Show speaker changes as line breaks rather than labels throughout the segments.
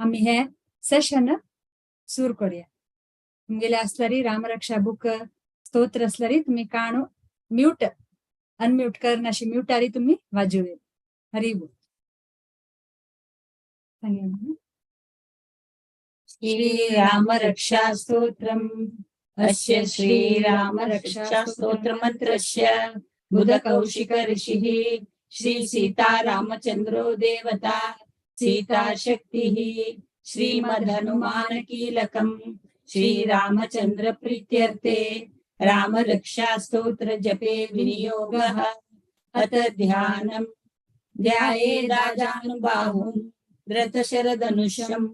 आमी हे सेशन सुरू करूया. तुमगेले आसल्यारी रामरक्षा बुक स्तोत्र आसल्यारी तुम्ही काणू म्यूट अनम्यूट करनाशी म्यूटारी तुम्ही वाजूया. हरी बोल.
श्रीरामरक्षा स्तोत्रम्. अस्य श्रीरामरक्षा स्तोत्रमन्त्रस्य बुधकौशिक ऋषिः, श्री सीतारामचन्द्रो देवता, सीता शक्तिः, श्रीमद्हनुमान कीलकम्. श्रीरामचन्द्र प्रीत्यर्थे रामरक्षा स्तोत्र जपे विनियोगः. अथ ध्यानम्. ध्यायेदाजानुबाहुं धृतशरधनुषं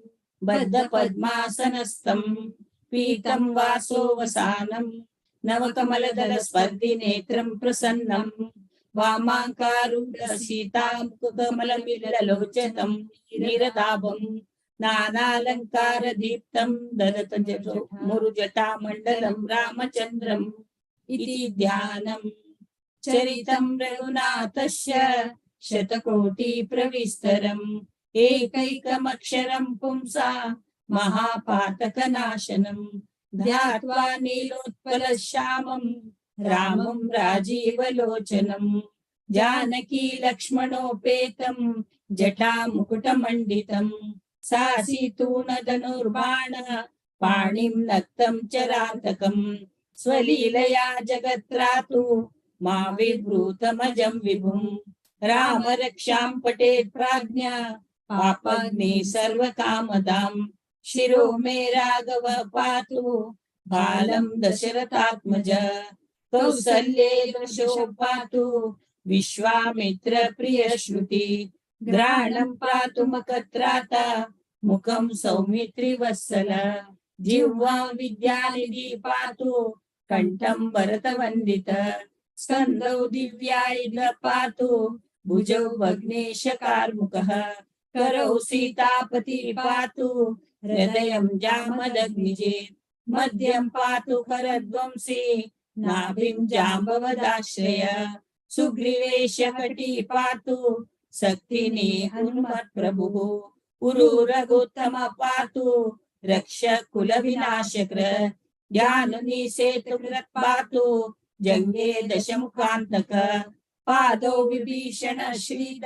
बद्धपद्मासनस्थं पीतं वासोवसानं नवकमलदलस्पर्धिनेत्रं प्रसन्नं वामाङ्कारूढ सीतामुखकमलमिललोचनं नीरदाभं नानालङ्कारदीप्तं ददत मुरुजटामण्डलं रामचन्द्रम् इति ध्यानम्. चरितं रघुनाथस्य शतकोटि प्रविस्तरम् एकैकमक्षरं पुंसा महापातकनाशनम् ध्यात्वा नीलोत्पलश्यामं रामं राजीवलोचनम् जानकी लक्ष्मणोपेतं जटामुकुटमण्डितम् सासीतूणधनुर्बाण पाणिं नक्तं चरान्तकम् स्वलीलया जगत्रातु मा विभ्रूतमजं विभुम्. राम रक्षां पठेत् प्राज्ञा पापघ्नी सर्वकामदाम्. शिरो मे राघव पातु बालं दशरथात्मज. कौसल्ये दशो पातु विश्वामित्र प्रियश्रुति. घ्राणं पातु मकत्राता मुखं सौमित्रिवत्सल. जिह्वा विद्यानिधि पातु कंठं भरतवन्दित. स्कन्दौ दिव्यायुध पातु भुजौ भग्नेश कार्मुकः. करौ सीतापति पातु हृदयं जामदग्निजे. मध्यं पातु करध्वंसी नाभिं जाम्बवदाश्रय. सुग्रीवेश कटी पातु शक्तिनी हनुमत् प्रभुः. उरु रघुत्तम पातु रक्ष कुलविनाशक्र. ज्ञाननि सेतुकृत् पातु जङ्घे दशमुखान्तक. पादौ विभीषण श्रीद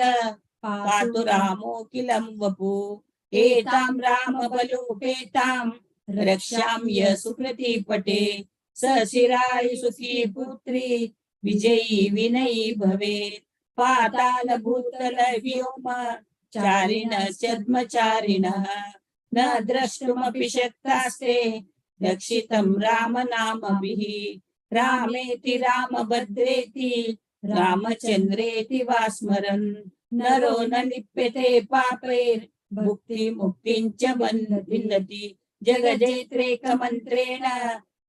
पातु रामोऽखिलं वपु. एतां राम बलोपेतां रक्षां य सुकृती पटे स शिराय सुखी पुत्री विजयी विनयी भवेत्. पाताल भूतल व्योम चारिण छद्मचारिणः न द्रष्टुमपि शक्तास्ते रक्षितं राम नामभिः. रामेति रामभद्रेति रामचंद्रेति वा स्मरन् नरो न लिप्यते पापैर्भुक्ति मुक्तिं च विन्दति. जगजेत्रेकमन्त्रेण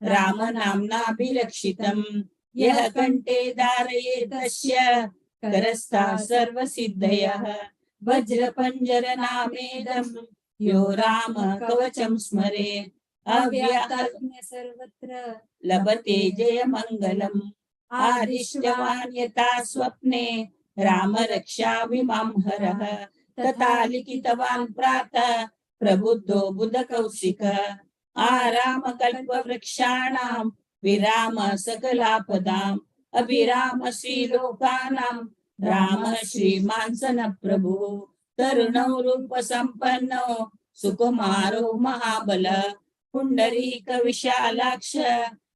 राम नाम्नाभिरक्षितम्. यः कण्ठे धारयेतस्य करस्था सर्वसिद्धयः. वज्रपञ्जर नामेदं यो राम कवचं स्मरेत् अव्यात
सर्वत्र
लभते जयमङ्गलम्. आदिष्टवान् यथा स्वप्ने राम रक्षामिमां हरः तथा लिखितवान् प्रातः प्रबुद्धो बुधकौशिक. आराम कल्पवृक्षाणां विराम सकलापदाम् अभिराम श्रीलोकानां राम श्रीमान् स नः प्रभु. तरुणौ रूपसम्पन्नौ सुकुमारो महाबल पुण्डरीक विशालाक्ष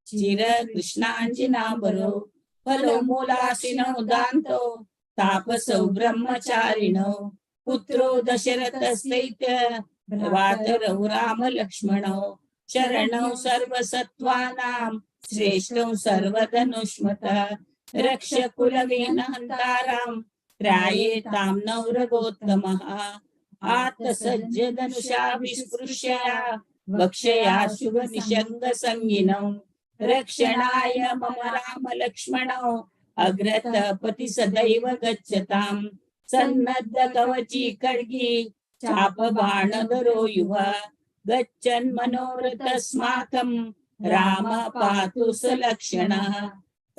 चिर कृष्णाञ्जिनाभरौ फलो मूलासिनौ दान्तौ तापसौ ब्रह्मचारिणौ पुत्रो दशरथस्यैत भ्रातरौ राम लक्ष्मणौ शरणौ सर्वसत्त्वानां श्रेष्ठौ सर्वधनुष्मतः. रक्ष कुलविनहन्तारां त्रायेतां नौ रघोत्तमः. आतसज्ज धनुषा विस्पृश्य वक्षया शुभ निषङ्ग सङ्गिनौ रक्षणाय मम राम लक्ष्मणौ अग्रतः पथि सदैव गच्छताम्. सन्नद्ध कवची खड्गी चाप बाणधरो युवा गच्छन् मनोरथस्माकं राम पातु स लक्ष्मणः.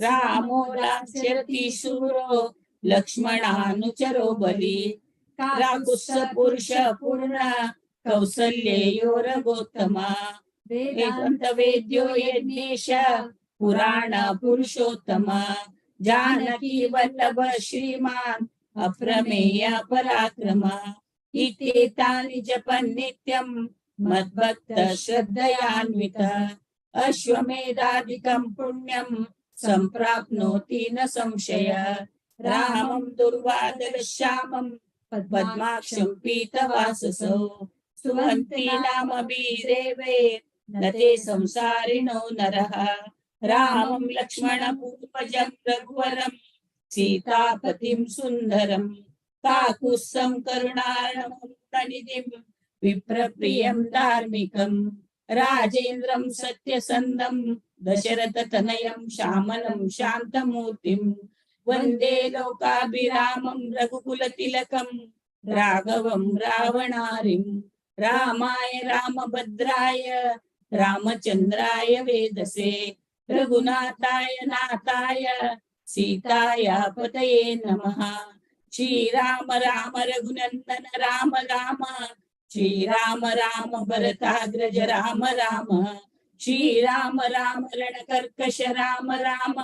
रामो दाशरथी शूरो लक्ष्मणानुचरो बली. काकुत्स्थ पुरुष पूर्ण कौसल्येयो रघोत्तमा। वेदान्तवेद्यो यज्ञेश पुराण पुरुषोत्तम। जानकी वल्लभ श्रीमान् अप्रमेय पराक्रम। इत्येतानि जपन् नित्यं मद्भक्त श्रद्धयान्वितः। अश्वमेधादिकं पुण्यं संप्राप्नोति न संशयः। रामं दुर्वादरश्यामं पद्माक्षं पीतवाससौ। स्तुवन्ति नामभिरेवे न ते संसारिणो नरः। रामं लक्ष्मणपूर्वजं रघुवरं सीतापतिं सुन्दरं। काकुत्सं करुणार्णवं निधिं विप्रप्रियं धार्मिकं। राजेन्द्रं सत्यसन्धं दशरथतनयं श्यामलं शान्तमूर्तिं। वन्दे लोकाभिरामं रघुकुलतिलकं राघवं रावणारिं। रामाय रामभद्राय रामचंद्राय वेदसे। रघुनाथाय नाथाय सीताया पतये नमः। श्री राम राम रघुनंदन राम राम। श्री राम राम भरताग्रज राम राम। श्री राम राम रणकर्कश राम राम।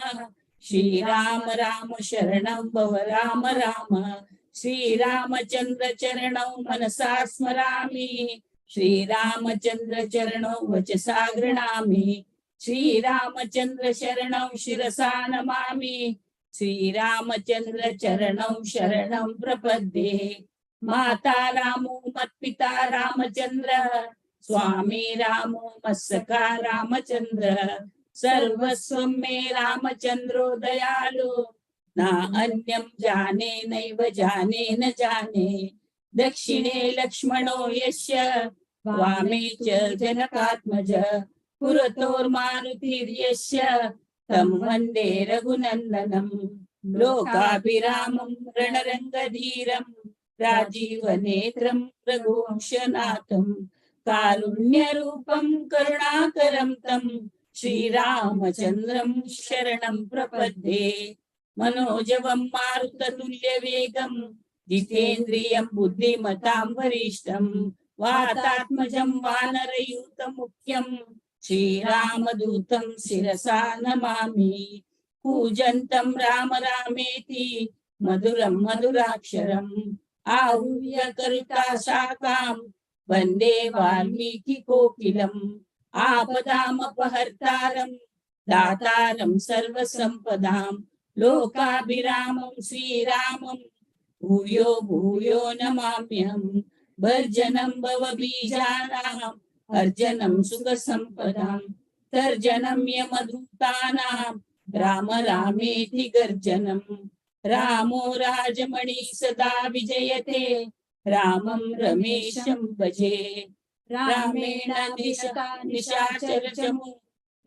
श्री राम राम शरणं भव राम राम। श्री रामचंद्र चरणौ मनसा स्मरामि। श्री रामचंद्र चरणौ वचसा गृह्णामि। श्री रामचंद्र शरणौ शिरसा नमामि। श्री रामचंद्र चरणौ शरणं प्रपद्ये। माता रामो मत्पिता रामचंद्र। स्वामी रामो मत्सखा रामचंद्र। सर्वस्वं मे रामचंद्रो दयालु। ना अन्यं जाने नैव जाने न जाने। दक्षिणे लक्ष्मणो यस्य वामे च जनकात्मज। पुरतोर्मारुतिर्यस्य तं वन्दे रघुनन्दनम्। लोकाभिरामं रणरङ्गधीरं राजीवनेत्रं रघुवंशनाथं। कारुण्यरूपं करुणाकरं तं श्रीरामचंद्रं शरणं प्रपद्ये। मनोजवं मारुततुल्यवेगं जितेन्द्रियं बुद्धिमतां वरिष्ठं। वातात्मजं वानरयूथमुख्यं श्रीरामदूतं शिरसा नमामि। कूजन्तं राम रामेति मधुरं मधुराक्षरम् आहूय करुता शाखां वन्दे वाल्मीकि कोकिलम्। आपदामपहर्तारं दातारं सर्वसम्पदां लोकाभिरामं श्रीरामं भूयो भूयो नमाम्यहम्। भर्जनं भवबीजानां अर्जनं सुखसम्पदां तर्जनं यमदूतानां राम रामेति गर्जनम्। रामो राजमणि सदा विजयते रामं रमेशं भजे। रामेण निशाचरचमु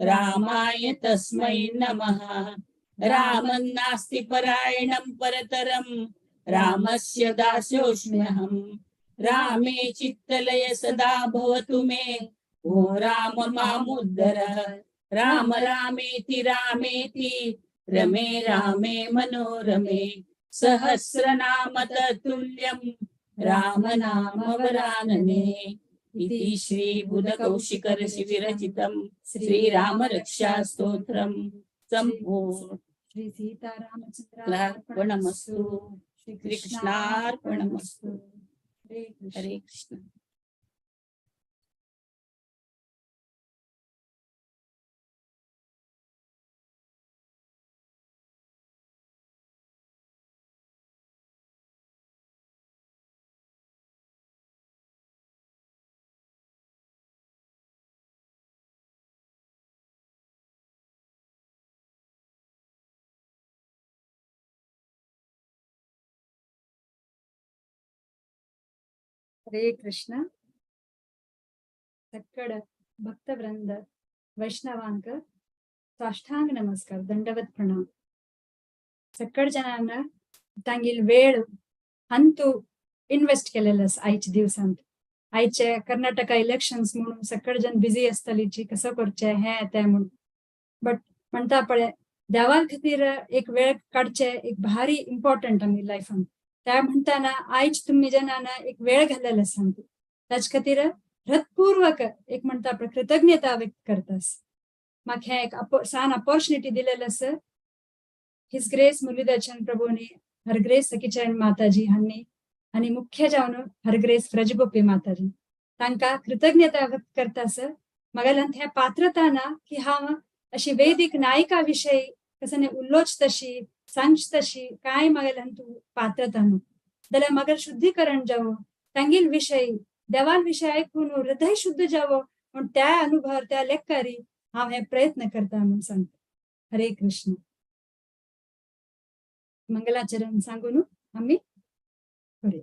रामाय तस्मै नमः। रामं नास्ति परायणं परतरं रामस्य दासोऽस्म्यहम्। रामे चित्तलय सदा भवतु मे ओ राम मामुद्धर। राम रामेति रामेति रमे रामे मनोरमे। सहस्रनाम तत्तुल्यं राम नाम वरानने। इति श्री बुधकौशिक ऋषि विरचितं श्री राम रक्षा स्तोत्रं संपूर्ण।
श्री सीतारामचंद्रार्पणमस्तु।
श्री कृष्णार्पणमस्तु। हरे कृष्ण।
हरे कृष्ण। सक्कड भक्तवृंद वैष्णवांक साष्टांग नमस्कार, दंडवत प्रणाम। सक्कड जणांना तांगेल वेळ अंतू इन्वेस्ट केलेलं आसा आयच्या दिवसांत। आयचे कर्नाटका इलेक्शन्स म्हणून सक्कड जण बिझी आसतलीची कसं करचें हें तें म्हणून, बट म्हणटा पळय देवा खातीर एक वेळ काडचे एक भारी इम्पॉर्टंट आमी लायफान। त्या म्हणताना आयज तुमी जेन्ना एक वेळ घाल्लेलो आसा ताजे खातीर हृतपूर्वक एक म्हणटा आपण कृतज्ञता व्यक्त करतास. म्हाका हें एक सान ऑपॉर्च्युनिटी दिलेलें आसा his grace Muralidhar प्रभूंनी, हर ग्रेस सखीचरण माताजी हांणी आनी मुख्य जावन हर ग्रेस व्रजगोपी माताजी, तांकां कृतज्ञता व्यक्त करतास. म्हागेल्यान हें पात्रता ना की हांव अशी वैदिक नायिका विशयी कसने उल्लोच तशी सांगच तशी, कांय म्हागेल्यान तूं पात्रता न्हू. जाल्यार म्हागेलें शुद्धीकरण जावो, तांगेल विशयी देवाल विशय आयकून हृदय शुद्ध जावो म्हूण त्या अनुभव त्या लेखारी हांव हे प्रयत्न करता म्हूण सांगता. हरे कृष्ण. मंगलाचरण सांगून आमी करूया.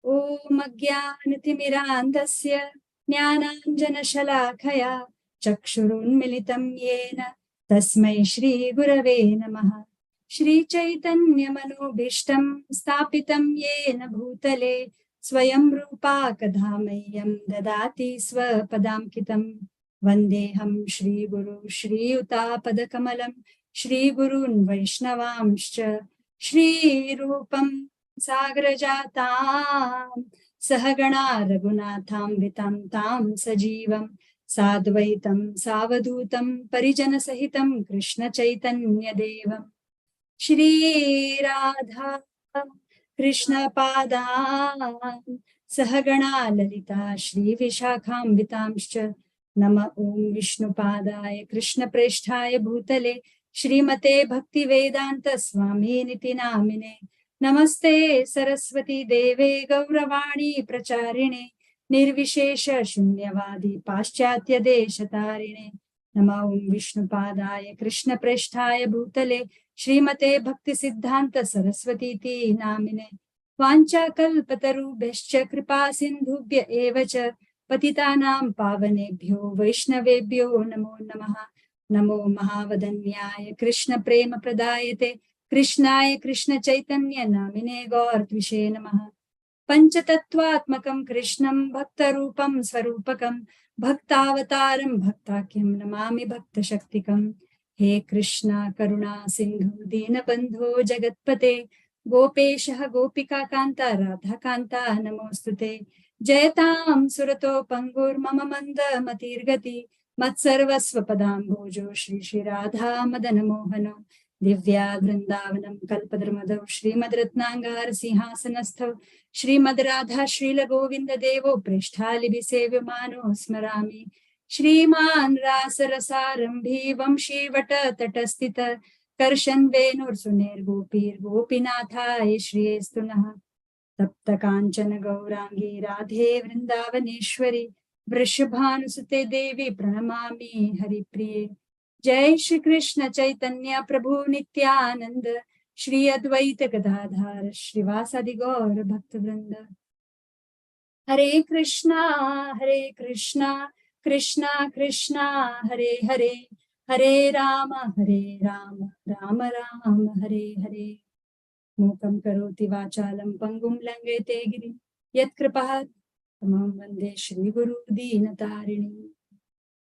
ओम अज्ञानतिमिरान्धस्य ज्ञानाञ्जनशलाखया चक्षुरुन्मिलितं येन तस्मै श्री गुरवे नमः. श्री चैतन्यमनोभीष्टं स्थापितं येन भूतले स्वयं रूपा कदा मह्यं ददाति स्वपदाङ्कितं. वन्देऽहं श्रीगुरु श्रीयुतापदकमलं श्रीगुरून् वैष्णवांश्च. श्रीरूपं सागरजातां सहगणा रघुनाथान्वितं तां सजीवं साद्वैतं सावधूतं परिजनसहितं कृष्ण चैतन्यदेवं. श्रीराधा कृष्णपादान् सहगणा ललिता श्रीविशाखान्वितांश्च. नम ॐ विष्णुपादाय कृष्णप्रेष्ठाय भूतले श्रीमते भक्तिवेदांत स्वामिनिति नामिने. नमस्ते सरस्वती देवे गौरवाणी प्रचारिणे निर्विशेष शून्यवादी पाश्चात्य देशतारिणे. नम ॐ विष्णुपादाय कृष्णप्रेष्ठाय भूतले श्रीमते भक्ति सिद्धांत सरस्वतीति नामिने. वाञ्छाकल्पतरुभ्यश्च कृपा सिन्धुभ्य एव च पतितानां पावनेभ्यो वैष्णवेभ्यो नमो नमः. नमो महावदन्याय कृष्ण प्रेम प्रदायते कृष्णाय कृष्ण चैतन्य नामिने गौरत्विषे नमः. पंचतत्वात्मकं कृष्णं भक्तरूपं स्वरूपकं भक्तावतारं भक्ताख्यं नमामि भक्तशक्तिकम्. हे कृष्ण करुणा सिंधु दीनबंधो जगत्पते गोपेशः गोपिका कांता राधा कांता नमोस्तुते. जयतां सुरतो पंगुर्मम मंद मतिर्गति मत्सर्वस्व पदाम्बोजो श्री श्री राधा मदन मोहन. दिव्या वृंदावनम कल्पद्रुमदौ श्रीमद्रत्नांगार सिंहासनस्थौ श्रीमद् राधा श्रील गोविंद देवो प्रेष्ठालिभि सेव्यमानो स्मरामि. श्रीमान रासरसारंभी वंशीवट तटस्थित कर्शन वेणुर्सुनेर्गोपीर्गोपीनाथाय श्रेयस्तु नः. तप्त कांचन गौरांगी राधे वृंदावनेश्वरी वृषभानुसुते देवी प्रणमामि हरिप्रिये. जय श्री कृष्ण चैतन्य प्रभु नित्यानंद श्री अद्वैत गदाधर श्रीवासादि गौर भक्तवृंद. हरे कृष्णा हरे कृष्णा कृष्णा कृष्णा हरे हरे, हरे राम हरे राम राम राम हरे हरे. मूकं करोति वाचालं पंगुं लंघयते गिरिं यत्कृपा तमहं वंदे श्री गुरु दीनतारिणी.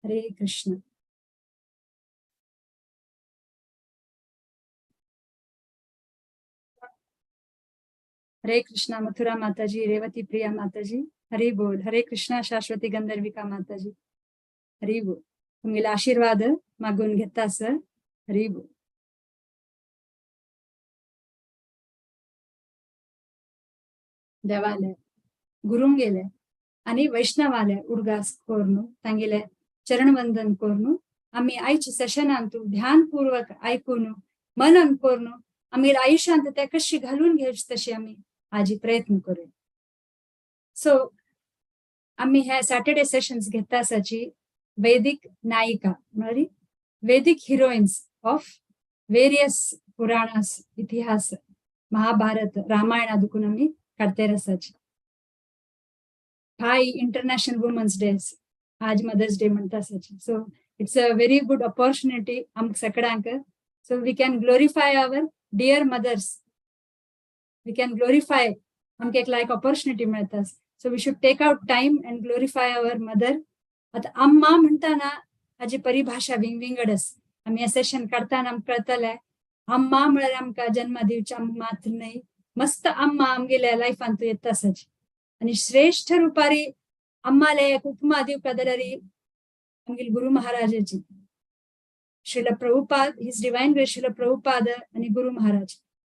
हरे कृष्ण. हरे कृष्णा मथुरा माताजी, रेवती प्रिया माताजी, हरे बोल. हरे कृष्णा शाश्वती गंधर्विका माताजी, हरे बोल. तुमगेले आशीर्वाद मागून घेता सर. हरे बोल. देवाले गुरुंगेले आणि वैष्णवाले उडगास कोरनु तांगेले चरणवंदन कोरनु आमी आयच्या सेशनांतु ध्यानपूर्वक आयकून मनन कोरनु आमी आयुष्यांत ते कशी घालून घेवची तशी आमी आजी प्रयत्न करूया. सो आमी हे सॅटर्डे सेशन्स घेता आसाची वैदिक नायिका म्हळ्यार वैदिक हिरोइन्स ऑफ वेरियस पुराणास, इतिहास, महाभारत, रामायण दुकून आमी काडतेर आसाची. हाय इंटरनॅशनल वुमन्स डेज, आज मदर्स डे म्हणटा आसाची. So it's a very good opportunity आमकां सगळ्यांक. So we can glorify our dear mothers, we can glorify, आमकां एक लायक ऑपॉर्च्युनिटी मेळटा. So we should take out time and glorify our mother. आतां अम्मा म्हणटाना हाजी परिभाशा विंगविंगड आसा. आमी हें सेशन काडटाना आमकां कळटलें अम्मा म्हळ्यार आमकां जन्म दिवची अम्मा मात्र न्हय, मस्त अम्मा आमगेल्या लायफांत येता आसाची. आणि श्रेष्ठ रुपारी आम्हाला एक उपमा दिवपा जाल्यार आमगेले गुरु महाराजाची, Srila Prabhupada, his divine grace Srila Prabhupada आणि गुरु महाराज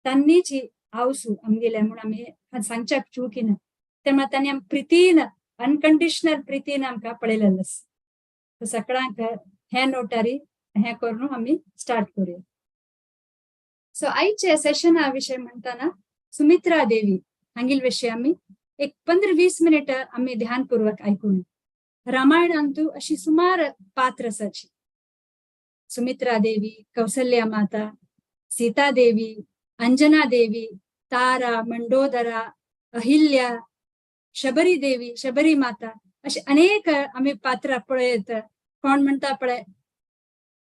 तांणीच ही आवसू आमगेले म्हणून आमी सांगच्याक चुकी ना. तेन्ना तांणी आम प्रितीन, अनकंडिशनल प्रितीन आमकां पळयलेलें आसा. सगळ्यांक हे नोटारी हे करून आमी स्टार्ट करूया. सो आयचे सेशना विशय म्हणताना सुमित्रा देवी हांगील विशय आमी एक 15-20 मिनिट आमी ध्यानपूर्वक ऐकून. रामायणांतू अशी सुमार पात्र आसाची, सुमित्रा देवी, कौसल्या माता, सीता देवी, अंजना देवी, तारा, मंडोदरा, अहिल्या, शबरी देवी, शबरी माता, असे अनेक आमी पात्र पळयत. कोण म्हणता पळय,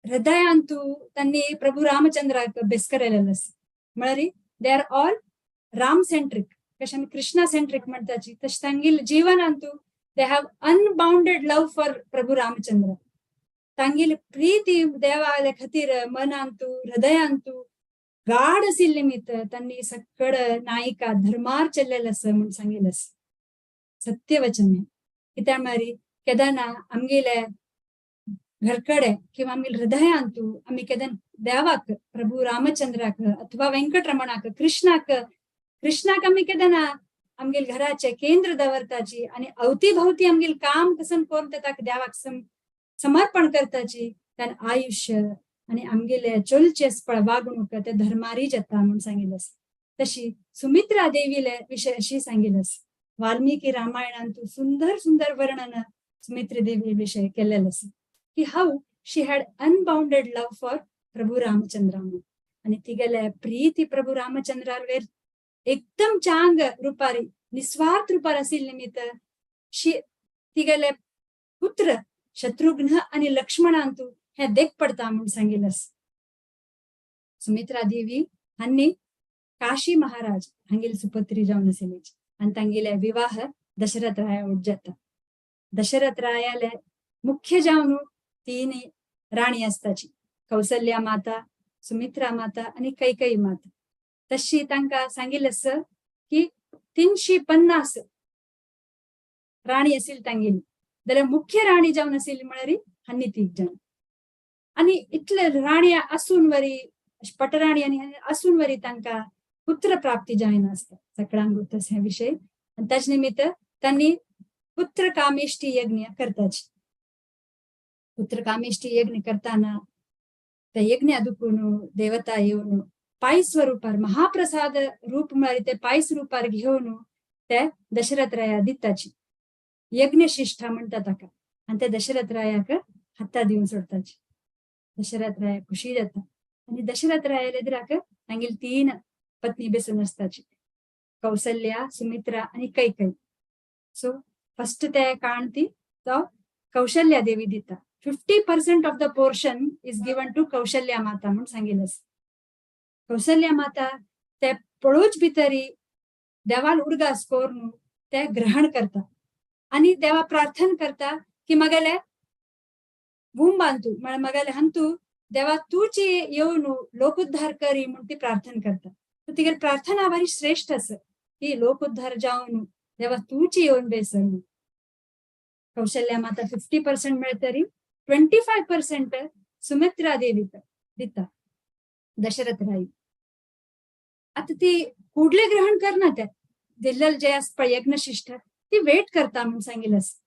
हृदयांतू त्यांनी प्रभू रामचंद्राक बेस्करेलेलं आसा. म्हळ्यार they are all Ram centric. कशें आमी कृष्णा सेंट्रीक म्हणटाची, तशें तांगेले जीवनांतू they have unbounded love for Prabhu Ramchandra. तांगेली प्रीती देवाले खातीर मनांतू हृदयांतू गाढ आशिल्ले निमित्त त्यांनी सकड नायिका धर्मार चल्लेलं आसा म्हूण सांगिल्लें आसा. सत्यवचन हें. कित्याक म्हळ्यार केदना आमगेले घरकडे किंवा आमगेले हृदयांतू आमी केदन देवाक, प्रभू रामचंद्राक अथवा व्यंकटरमणाक, कृष्णाक, कृष्णाक आमी केदना आमगेले घराचे केंद्र दवरताची आणि अवती भोवती आमगेले काम कसन करून ताका देवाक समर्पण करताची, त्यान आयुष्य आणि आमगेले चोलचे वागणूक ते धर्मारी जाता म्हूण सांगिल्लें आसा. तशी सुमित्रा देवीले विशय अशी सांगिल्लें आसा. वाल्मिकी रामायणांतू सुंदर सुंदर वर्णन सुमित्रा देवी विशय केलेलें आसा की how she had unbounded love for Prabhu Ramchandra म्हणून. आणि तिगेले प्रीती प्रभू रामचंद्रावर एकदम चांग रुपारी, निस्वार्थ रुपार आशिल्ले निमित्त शी तिगेले पुत्र शत्रुघ्न आणि लक्ष्मणांतू हे देख पडता म्हूण सांगिल्लें आसा. सुमित्रा देवी हांणी काशी महाराज हांगेली सुपुत्री जावन आशिल्ली आनी तांगेले विवाह दशरथ राया वट जाता. दशरथ रायाले मुख्य जावन तीन राणी आसताची, कौसल्या माता, सुमित्रा माता आणि कैकेयी माता. तशी तांकां सांगिल्लें आसा की 350 राणी आशिल्ली तांगेली, जाल्यार मुख्य राणी जावन आशिल्ली म्हळ्यार हांणी तीग जाण. आनी इतले राणी आसून वरी, पटराणी आनी आसून वरी तांकां पुत्र प्राप्ती जायना आसता. सगळ्यांक हे विशय आनी ताजे निमित्त तांणी पुत्र कामेष्टी यज्ञ करताची. पुत्र कामेष्टी यज्ञ करताना त्या यज्ञ दुखून देवता येवन पायस स्वरूपार महाप्रसाद रूप म्हळ्यार ते पायस रूपार घेवन ते दशरथ राया दिताची. यज्ञशिष्ठा म्हणटा ताका. आनी ते दशरथ रायाक हाता दिवन सोडताची. दशरथ राया खुशी जाता आनी दशरथ रायाले एदराक तांगेली तीन पत्नी बेसून आसताची, कौसल्या, सुमित्रा आनी कैकेयी. सो फस्ट ते काण ती तो कौशल्या देवी दिता. 50% of the portion is given to Kaushalya माता म्हूण सांगिल्लें आसा. कौशल्या माता ते पळोवच भितरी देवाल उडगास करून ते ग्रहण करता आणि देवा प्रार्थना करता की मगेले वुंबांतू म्हळ्यार मगेले हंतू देवा तूची येवन लोकोद्धार करी म्हूण ती प्रार्थना करता. तिगेली प्रार्थना भारी श्रेष्ठ आसा की लोकोद्धार जावन देवा तूची येवन बेस म्हणून. कौशल्या माता 50% मेळतरी 25% सुमित्रा देवीक दिता दशरथ राय. आता ती कुडले ग्रहण करना, त्या दिल्लेलं जे आसता यज्ञशिष्ट ती वेट करता म्हणून सांगिल्लें आसा.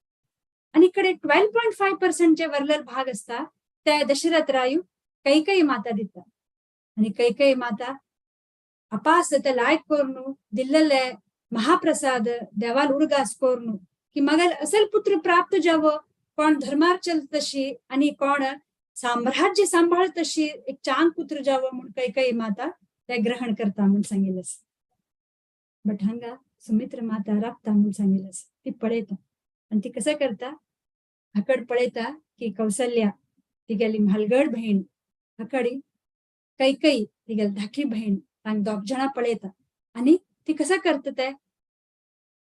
आनी इकडे 12.5% जे वरलेले भाग असता ते दशरथ रायू कैकेयी माता दिता. आणि कैकेयी माता अपास ते लायक करून दिल्लेले महाप्रसाद देवाल उडगास करून की मगल असल पुत्र प्राप्त जावो, कोण धर्मार चलतशी आणि कोण साम्राज्य सांभाळतशी एक चांग पुत्र जावो म्हणून कैकेयी माता ते ग्रहण करता म्हणून सांगिल्लें आसा. बट हांगा सुमित्र माता राबता म्हणून सांगिल्लें आसा. ती पळयता आनी ती कसं करता, आकड पळयता की कौसल्या तिगेली म्हालगड बहीण, आकडी कैकेयी तिगेली धाकली बहीण, तांकां दोग जाणां पळयता आनी ती कसं करता, ते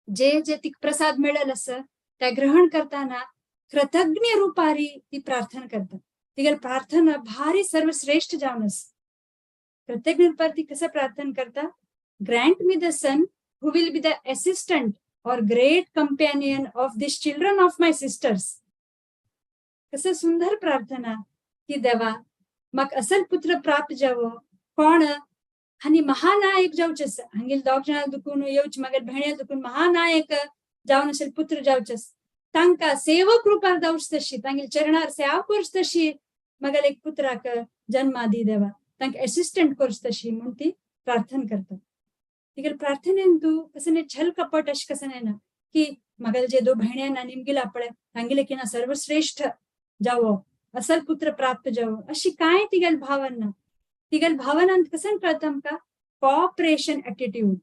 जे जे तिका प्रसाद मेळ्ळेलो आसा ते ग्रहण करताना कृतज्ञ रुपारी ती प्रार्थना करता. तिगेली प्रार्थना भारी सर्वश्रेष्ठ जावन आसा. कृतज्ञ रुपार ती कसं प्रार्थना करता, grant me the son who will be the assistant or great companion of this children of my sisters. कसं सुंदर प्रार्थना की देवा म्हाका असल पुत्र प्राप्त जावो कोण आनी महानायक जावचेस, हांगेल दोग जाणां दुखून येवचे मागीर भेण्या दुखून महानायक जावन अशें पुत्र जावचेस, तांकां सेवक रुपार जावचे तशी, तांगेल चरणार सेवा करचे तशी मागेल एक पुत्राक जन्मा दी देवा, तांकां एसिस्टंट करचे तशी म्हूण ती प्रार्थना करता. तिगेले प्रार्थनेन तूं कसं न्ही छल कपट अशें कसं न्ही ना की मागेले जे दो भयणी ना निमगिला पळय तांगेले किना सर्वश्रेष्ठ जावो, असल पुत्र प्राप्त जावो, अशी कांय तिगेले भावना ना. तिगेले भावनांत कसं कळता आमकां कॉपरेशन एटिट्यूड.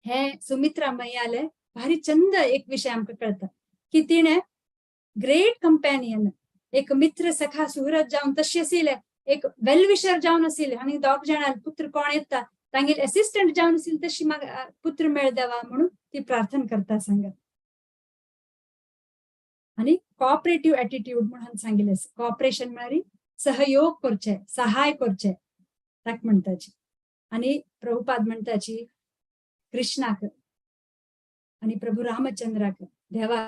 हे सुमित्रा मैयाले भारी चंद एक विषय आमकां कळता की तिणें ग्रेट कंपॅनियन, एक मित्र सखा सुहृद जावन तशी आशिल्लें, एक वेल विशर जावन आशिल्लें आनी दोग जाणां पुत्र कोण येता तांगेले एसिस्टंट जावन आशिल्ले तशी म्हाका पुत्र मेळ देवा म्हणून ती प्रार्थना करता सांगा. आनी कॉपरेटिव्ह एटिट्यूड म्हणून सांगिल्लें. कॉपरेशन म्हळ्यार सहयोग करचें, सहाय करचें ताका म्हणटाची. आनी प्रभुपाद म्हणटाची कृष्णाक आनी प्रभू रामचंद्राक देवा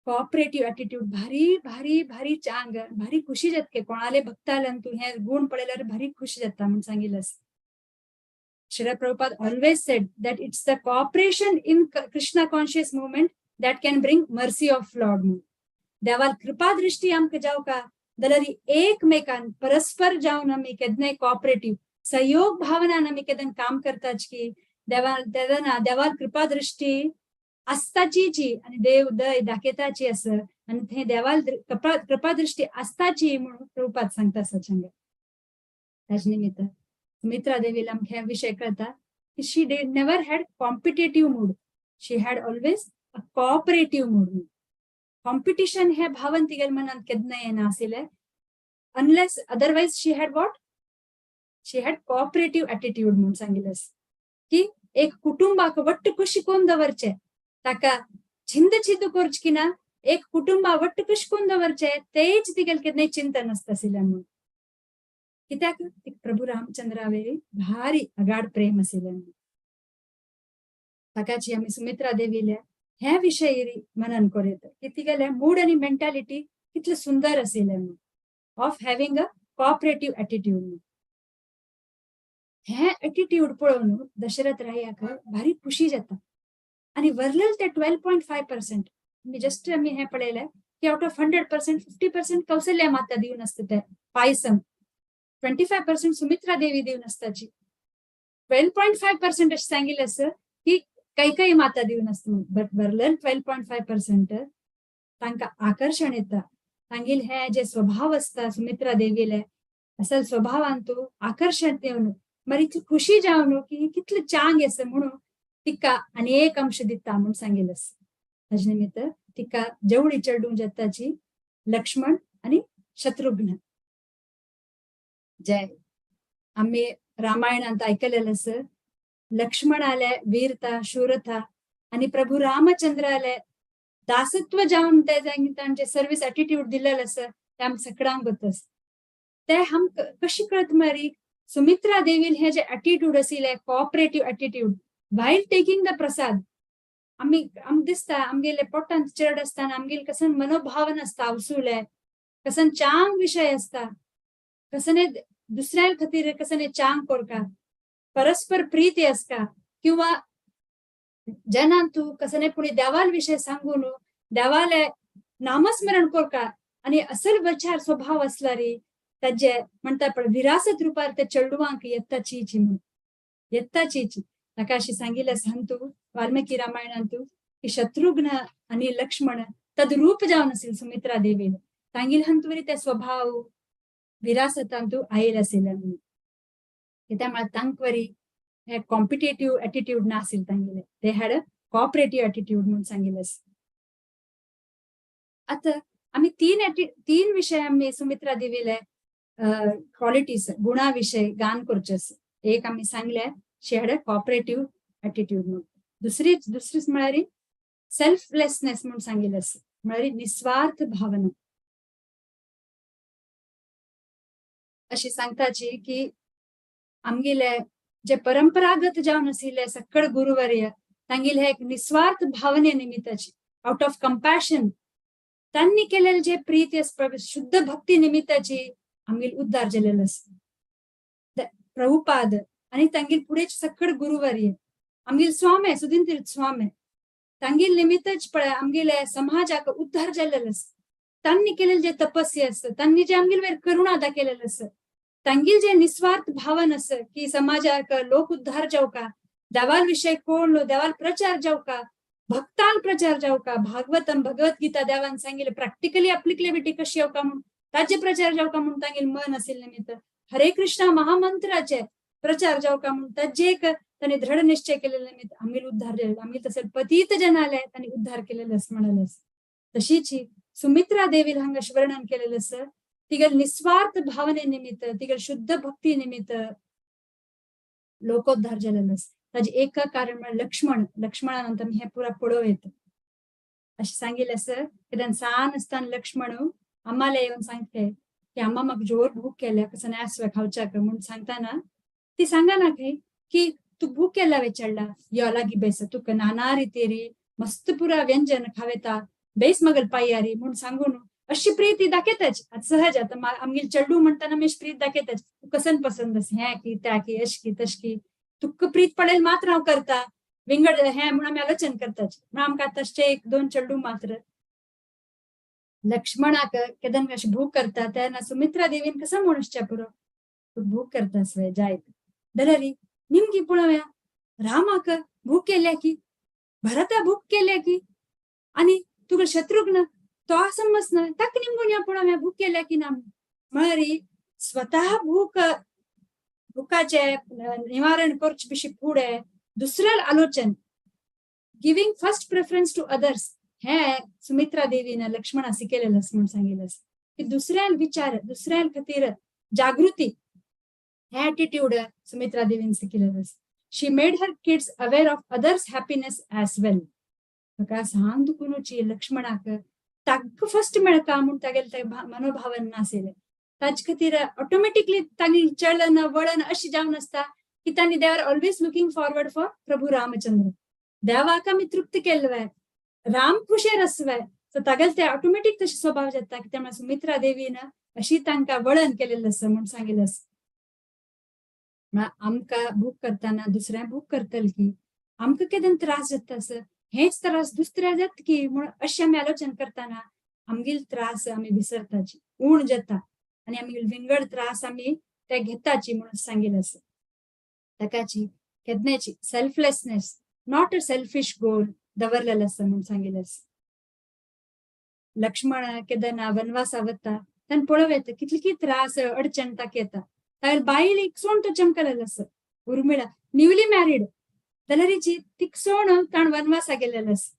कॉपरेटिव्ह एटिट्यूड भारी भारी भारी चांग भारी खुशी जातके कोणाले भक्ताल्यान तूं हे गुण पळयल्यार भारी खुशी जाता म्हूण सांगिल्लें. Srila Prabhupada always said that it's the cooperation in Krishna conscious movement that can bring mercy of Lord. देवाल कृपा दृष्टी आमकां जावका जाल्यार एकमेकान परस्पर जावन आमी केन्नाय कॉपरेटिव्ह सहयोग भावनान आमी केन्ना काम करताच की देवा देवाना देवाल कृपा दृष्टी आसताची आनी देव दय दाखयताची आसा आनी थंय देवाल कृपा दृष्टी आसताची म्हणून प्रभुपाद सांगता सचंग. ताजे निमित्त सुमित्रा देवीला आमकां हे विशय कळता की she did never had competitive mood, she had always a cooperative mood. Competition हे भावन तिगेले मनांत केन्ना येना आशिल्लें, unless otherwise she had what, she had cooperative attitude म्हणून सांगिल्लें की एक कुटुंबाक वट्ट कशी कोन्न दवरचें, ताका छिंद छिंद करचें की ना, एक कुटुंबा वट्ट कशी कोन्न दवरचें तेच तिगेलें केन्नाय चिंतन आसता आशिल्लें म्हणून. कित्याक प्रभू रामचंद्रावेली भारी अगाड प्रेम आशिल्लें म्हणून. ताकाची आमी सुमित्रा देवील्या ह्या विशयी मनन करूं की तिगेलें मूड आनी मेंटालिटी कितलें सुंदर आशिल्लें म्हणून, of having a cooperative attitude. हे एटिट्यूड पळोवन दशरथ रायाक भारी खुशी जाता आनी वरलेल ते 12.5% मी जस्ट आमी हें पळयलें की आउट ऑफ 100% 50% कौशल्या माता दिवन आसता ते पायसम, 25% सुमित्रा देवी दिवन आसताची, 12.5% अशें सांगिल्लें आसा की कैकेयी माता दिवन आसता म्हणून, बट वरलेल 12.5% तांकां आकर्शण येता, तांगेले हे जे स्वभाव आसता सुमित्रा देवीले असल स्वभावान तूं आकर्शण येवन मागीर इतली खुशी जावन की कितले चांग आसा म्हणून तिका आनी एक अंश दिता म्हूण सांगिल्लें आसा. ताजे निमित्त तिका जेवळी चेडूं जाताची लक्ष्मण आनी शत्रुघ्न. जे आमी रामायणांत आयकलेलें आसा, लक्ष्मणाले वीरता शूरता आनी प्रभू रामचंद्राले दासत्व जावन ते तांचे सर्वीस एटिट्यूड दिलेलें आसा ते आमकां सगळ्यांक गोत आसा. ते आमकां कशी कळत म्हळ्यार सुमित्रा देवील हे जे एटिट्यूड आशिल्लें cooperative attitude while taking the prasad. आमी आमकां दिसता आमगेले पोटांत चेड आसतना आमगेले कसन मनोभावन आसता आवसुले, कसन चांग विशय आसता, कसने दुसऱ्या खातीर कसने चांग कोरका, परस्पर प्रीती आसता किंवा जनान तूं कसने पुणी देवाल विशय सांगून देवाले नामस्मरण कोरका आनी असल विचार स्वभाव आसल्यार ताजे म्हणटा पळय विरासत रुपार ते चेडवांक येताची म्हणून येताची. ताका अशी सांगिल्लें सांतू वाल्मिकी रामायणांतू की शत्रुघ्न आनी लक्ष्मण तद्रूप जावन आशिल्लें सुमित्रा देवीन तांगेले हंतुवरी ते स्वभाव विरासतांतू आयल आशिल्लें म्हणून. कित्याक म्हळ्यार तांकवरी हे कॉम्पिटेटिव्ह एटिट्यूड नाशिल्लें तांगेले, they had a cooperative attitude म्हणून सांगिल्लें. आतां आमी तीन विशय आमी सुमित्रा देवीले क्वालिटीज गुणा विशय गान करचे आसा. एक आमी सांगले she had a cooperative attitude म्हणून, दुसरीच म्हळ्यार सेल्फलेसनेस म्हणून सांगिल्लें आसा, म्हळ्यार निस्वार्थ भावना. अशी सांगताची की आमगेले जे परंपरागत जावन आशिल्ले सकळ गुरुवर्य तांगेले हे एक निस्वार्थ भावने निमित्ताची, आउट ऑफ कंपॅशन त्यांनी केलेले जे प्रीती शुद्ध भक्ती निमित्ताची आमगेल उद्धार जालेलो आसा. प्रभुपाद आणि तांगेल फुडें सकड गुरुवर्य आमगेल स्वामी सुदीन तीर्थ स्वामी तांगेल निमित्तच पळय आमगेले समाजाक उद्धार जालेलो आसा. तांनी केलेले जे तपस्या आसा, तांनी जे आमगेल वयर करुणा दाखयलेले आसा, तांगेल जे निस्वार्थ भावन आसा की समाजाक लोक उद्धार जावका, देवाल विशय कोण देवाल प्रचार जावका, भक्तान प्रचार जावका, भागवतम भगवद्गीता देवान सांगितले प्रॅक्टिकली अप्लिकेबिलिटी कशी येवका म्हूण ताचे प्रचार जावका म्हूण तांगेल मन आशिल्लें निमित्त हरे कृष्णा महामंत्राचे प्रचार जावका म्हूण ताजे एक तांणी दृढ निश्चय केलेले निमित्त आमगेल उद्धार जाले. आमगेल तशें पतीत जनाले तांणी उद्धार केलेले आसा म्हणलें आसा. तशीच सुमित्रा देवीला हांगा अशें वर्णन केलेलें आसा, तिगेल निस्वार्थ भावने निमित्त, तिगेल शुद्ध भक्ती निमित्त लोकोद्धार जालेलो आसा. ताजे एक कारण म्हळ्यार लक्ष्मण. लक्ष्मणान आमी हें पुरा पळोवं येता. अशें सांगिल्लें आसा कित्याक सान आसतना लक्ष्मण अम्माले येवन सांगते की अम्मा म्हाका जोर भूक केल्या, कसो नासवे खावच्याक म्हूण सांगतना ती सांगना खंय की तूं भूक केल्या विचारला, यो लागीं बेस, तुका नाना रितीरी मस्त पुरा व्यंजन खावेता, बेस मगल पायारी म्हूण सांगून अशी प्रीती दाखयताच. आतां सहज आतां आमगेल चेडूं म्हणटना आमी अशी प्रीत दाखयताच, तूं कसन पसंद आसा, हें की त्या की अश की तश की, तुका प्रीत पडेल मात्र हांव करता, विंगड हें म्हूण आमी आलोचन करताच. म्हूण आमकां तशें एक दोन चेडूं मात्र लक्ष्मणाक केदन अशी भूक करता तेन्ना सुमित्रा देवीन कसो म्हणूच्या पुरो तूं भूक करता सवे जायत जाल्यार निमगी पळोवया रामाक भूक केल्या की, भरता भूक केल्या की, आनी तुका शत्रुघ्न तो समज ना ताका निमगून या पळोवया भूक केल्या की ना. म्हळ्यार स्वतः भूक भुकाचे निवारण करचे पिशी फुडें दुसऱ्या आलोचन, giving first preference to others, हे सुमित्रा देवीन लक्ष्मणा शिकयलेलें आसा म्हूण सांगिल्लें आसा की दुसऱ्यान विचार, दुसऱ्यान खातीर जागृती, हे एटिट्यूड सुमित्रा देवीन शिकयलेलें आसा. She made her kids aware of others happiness as well. ताका सांग दुकुनूची लक्ष्मणाक ताका फर्स्ट मेळका म्हूण तागेलें ते मनोभावन नाशिल्लें. ताजे खातीर ऑटोमॅटिकली तांणी चलन वळण अशें जावन आसता की तांणी they are always looking forward for Prabhu Ramchandra. देवाक आमी तृप्त केल्ले, राम खुशेर आसवे, सो तागेले ते ऑटोमॅटीक तशें स्वभाव जाता. कित्याक म्हळ्यार सुमित्रा देवीन अशी तांकां वळण केलेलें आसा म्हूण सांगिल्लें आसा. म्हळ्यार आमकां भूक करतना दुसऱ्यांक भूक करतले की, आमकां केन्ना त्रास जाता आसा हेच त्रास दुसऱ्या जाता की म्हूण अशें आमी आलोचन करतना आमगेले त्रास आमी विसरताची, उण जाता आनी आमगेले विंगड त्रास आमी ते घेताची म्हणून सांगिल्लें आसा. ताकाची केदनेची selflessness, not a selfish goal दवरलेलें आसा म्हूण सांगिल्लें आसा. लक्ष्मण केदना वनवासा वता तेन्ना पळोवं येता कितले कितें त्रास अडचण ताका येता. तागेले बायल एक सोण तो चमकलेलो आसा, उर्मिळा न्यूली मॅरीड जाल्यार तिकसोण ताण वनवासा गेलेलो आसा.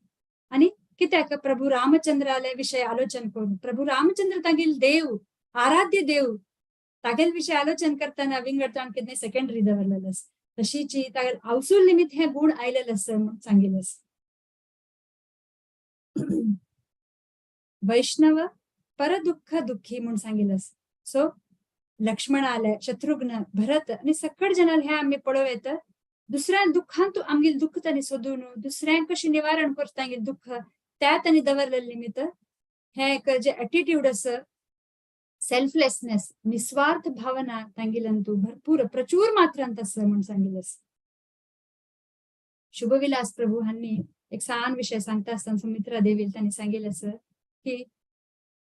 आनी कित्याक प्रभू रामचंद्राले विशय आलोचन करून, प्रभू रामचंद्र तागेल देव, आराध्य देव, तागेल विशय आलोचन करतना विंगड ताण कितें सेकेंडरी दवरलेलो आसा. तशीची तागेल आवसूल निमित्त हे गुण आयलेले आसा म्हूण सांगिल्लें आसा. वैष्णव परदुःख दुःखी म्हूण सांगिल्लें आसा. सो लक्ष्मण आले, शत्रुघ्न, भरत आनी सकड जनाल हे आमी पळोवं येता दुसऱ्या दुःखांत आमगेले दुःख तांणी सोदून दुसऱ्यांक कशें निवारण करता तांगेलें दुःख त्या तांणी दवरलेलें निमित्त हे एक जे एटिट्यूड आसा, सेल्फलेसनेस, निस्वार्थ भावना तांगेल्यान भरपूर प्रचूर मात्रांत आसा म्हूण सांगिल्लें आसा. शुभविलास प्रभू हांणी एक सान विशय सांगता आसतना सुमित्रा देवील तांणी सांगिल्लें आसा की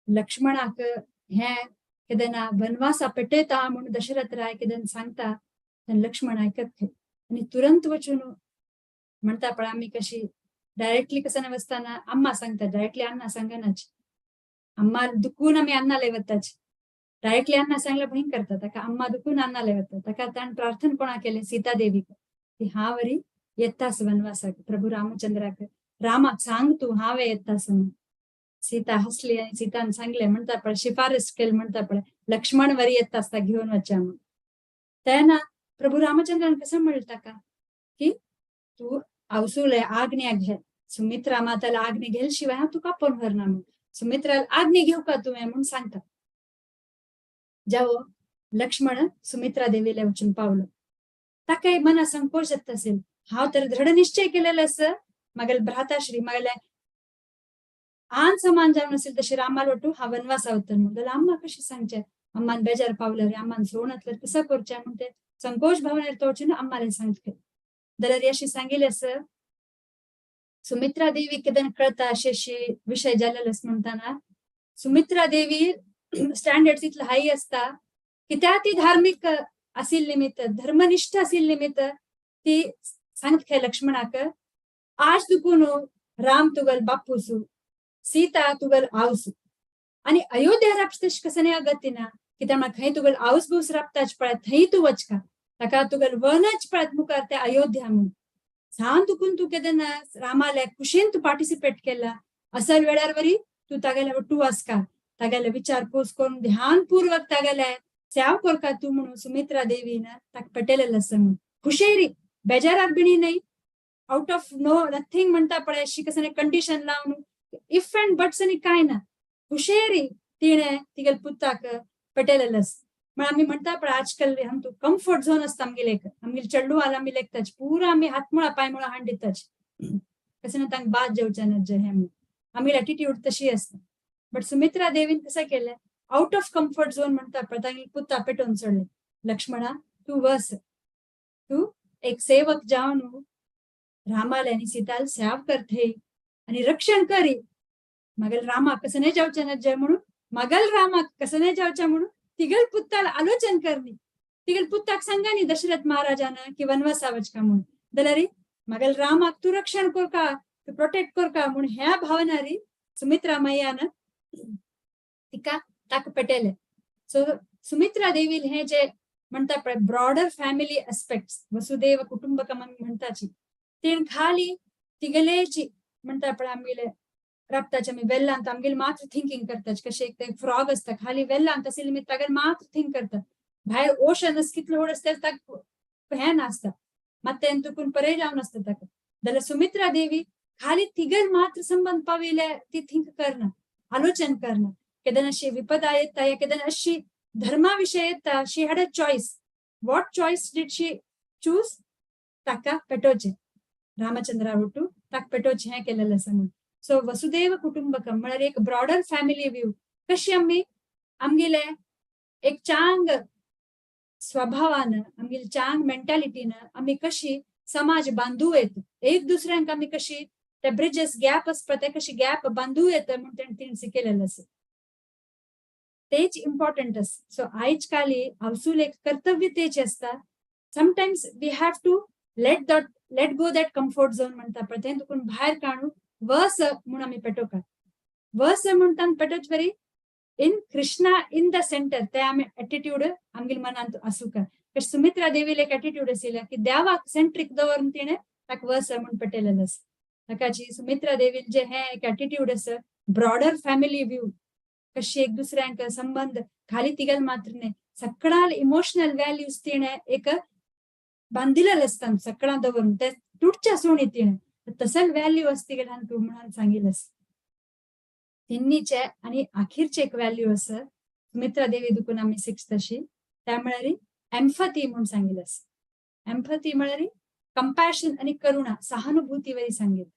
लक्ष्मणाक हे केदना वनवासा पेटयता म्हूण दशरथ राय केदन सांगता तेन्ना लक्ष्मण आयकत खंय आनी तुरंत वचून म्हणटा पळय आमी कशी डायरेक्टली कसं वचतना अम्मा सांगता, डायरेक्टली अण्णा सांगनाच, अम्मा दुखून आमी अण्णाले वताच, डायरेक्टली अण्णा सांगल्यार भंय करता ताका, अम्मा दुखून अण्णाले वता. ताका ताणें प्रार्थना कोणा केलें, सीता देवीक, की हांव वरी येतास वनवासाक प्रभू रामचंद्राक, रामाक सांग तूं हांवें येतास म्हणून. सीता हसली आनी सीतान सांगलें म्हणटा पळय, शिफारस केली म्हणटा पळय, लक्ष्मण वरी येता आसता घेवन वच्या म्हणून. तेन्ना प्रभू रामचंद्रान कसं म्हणलें ताका की तूं आवसूले आज्ञा घे, सुमित्रा माताला आज्ञा घेल शिवाय हांव तुका पण व्हरना म्हणून, सुमित्राला आज्ञा घेवका तुवें म्हणून सांगता. जावो लक्ष्मण सुमित्रा देवीला वचून पावलो, ताकाय मना संकोच जाता असेल हांव तर दृढ निश्चय केलेलो आसा, म्हागेले भ्राताश्री म्हागेले आन समान जावन असेल तशी रामाल वटू हा वनवासा वतलो म्हणून. जाल्यार अम्मा कशी सांगचें, अम्मान बेजार पावल्यार अम्मान सोडून वतल्यार कसो करचें म्हूण ते संकोच भावनेर तोवचे अम्माले सांगले. जाल्यार अशी सांगिल्लें आसा, सुमित्रा देवी केदन कळता अशी अशी विशय जालेलो आसा म्हणटाना, सुमित्रा देवी स्टँडर्ड इतलो हाय आसता की त्या ती धार्मीक आशिल्ले निमित्त, धर्मनिष्ठ आशिल्ले निमित्त ती सांगता खंय लक्ष्मणाक, आज दुकून राम तुगल बापूसू, सीता तुगल आवसू, आनी अयोध्या राबता तशें कसं नाही अगतीना, कित्याक म्हळ्यार खंय तुगल आवस बुवस राबताच पळय थंय तूं वचका, ताका तुगल वनच पळयत मुखार ते अयोध्या म्हणून सान दुखून तूं केदना रामाले खुशेन तूं पार्टिसिपेट केला, असल वेळार वरी तूं तागेले वटू आसका, तागेले विचारपूस करून ध्यानपूर्वक तागेले सेव करका तूं म्हणून सुमित्रा देवीन ताका पटेलेलें आसा म्हणून. खुशेरी बेजाराक बिणी न्हय, आउट ऑफ नो नथींग म्हणटा पळय अशी कसं कंडिशन लावन if and buts आनी कांय ना, खुशेरी तिणें तिगेले पुताक पटेलेलें आसा. म्हण आमी म्हणटा पळय आजकाल आमचो कम्फर्ट झोन आसता आमगेले, एक आमगेले चेडूं आला आमी लेखताच पुरा आमी हातमुळा पांयमुळा हाण दिताच, कशें ना तांकां बाद जेवचें ना जे हें म्हणून आमगेली एटिट्यूड तशी आसता. बट सुमित्रा देवीन कसं केलें, आउट ऑफ कम्फर्ट झोन म्हणटा पळय तांगेले पुता पेटोवन सोडलें, लक्ष्मणा तूं वस, तूं एक सेवक जावन रामाले आनी सीताल सेव करथय आनी रक्षण करी, मागीर रामाक कसं नाही जावचें ना जय म्हणून, मागल रामाक कसं नाही जावचें म्हणून तिगल पुत्ताला आलोचन करणी, तिगल पुत्ताक सांगा न्ही दशरथ महाराजान की वनवासा वचका म्हणून, जाल्यार मागल रामाक तूं रक्षण करका, तूं प्रोटेक्ट करका म्हणून ह्या भावनारी सुमित्रा मैयान तिका ताका पेटेलें. सो सुमित्रा देवील हे जे म्हणटा पळय ब्रॉडर फॅमिली एस्पेक्ट्स, वसुदेव कुटुंबकम आमी म्हणटाची, तेण खाली तिगेलेची म्हणटा पळय आमगेले राबताचे आमी वेल्लांत आमगेले मात्र थिंकींग करताच, कशें एक ते फ्रॉग आसता खाली वेल्लांत आशिल्ले निमित्त तागेले मात्र थिंक करता, भायर ओशन आसा कितलो व्हड आसता ताका हें नासता, मात तें तुकून परे जावन आसता ताका. जाल्यार सुमित्रा देवी खाली तिगेल मात्र संबंद पाविल्ले ती थिंक करना, आलोचन करना, केदन अशी विपदा येता या केदन अशी धर्मा विशय येता, she had a choice, what choice did she choose, ताका पेटोवचें रामचंद्रा वटू ताका पेटोवचें हें केलेलें आसा म्हणून. सो वसुदेव कुटुंबकम म्हळ्यार एक ब्रॉडर फॅमिली व्यू, कशी आमी आमगेले एक चांग स्वभावान आमगेले चांग मेंटालिटीन आमी कशी समाज बांदू येत, एक दुसऱ्यांक आमी कशी ते ब्रिजेस गॅप आसता ते कशी गॅप बांदू येत म्हूण तेणें तिणें शिकयलेलें आसा, तेच इम्पॉर्टंट आसा. सो आयज काली हावसूल एक कर्तव्य तेच आसता, sometimes we have to let go that comfort zone म्हणटा पळय तें तुकून भायर काडून वस म्हूण आमी पेटोवका, वस म्हणटा पेटोवचे बरी in Krishna in the centre, ते आमी एटिट्यूड आमगेले मनांत आसूका. कशें सुमित्रा देवील एक एटिट्यूड आशिल्लें की देवाक सेंट्रीक दवरून तिणें ताका वस म्हूण पेटयलेलें आसा. ताकाची सुमित्रा देवील जे हें एक एटिट्यूड आसा, ब्रॉडर फॅमिली व्यू, कशी एक दुसऱ्यांक संबंद खाली तिगेल मात्र न्हय, सगळ्या इमोशनल व्हॅल्यूज तिणें एक बांदिलेलें आसता सगळ्यां दवरून, ते तुटच्या सोणी तिणें तसल व्हॅल्यू आसता तिगेले तूं म्हणून सांगिल्लें आसा. तिन्नीचे आनी आखीरचे एक व्हॅल्यू आसा सुमित्रा देवी दुकून आमी शिकता तशी, त्या म्हळ्यार एम्पथी म्हूण सांगिल्लें आसा. एम्पथी म्हळ्यार कंपॅशन आनी करुणा, सहानुभूती वरी सांगिल्लें.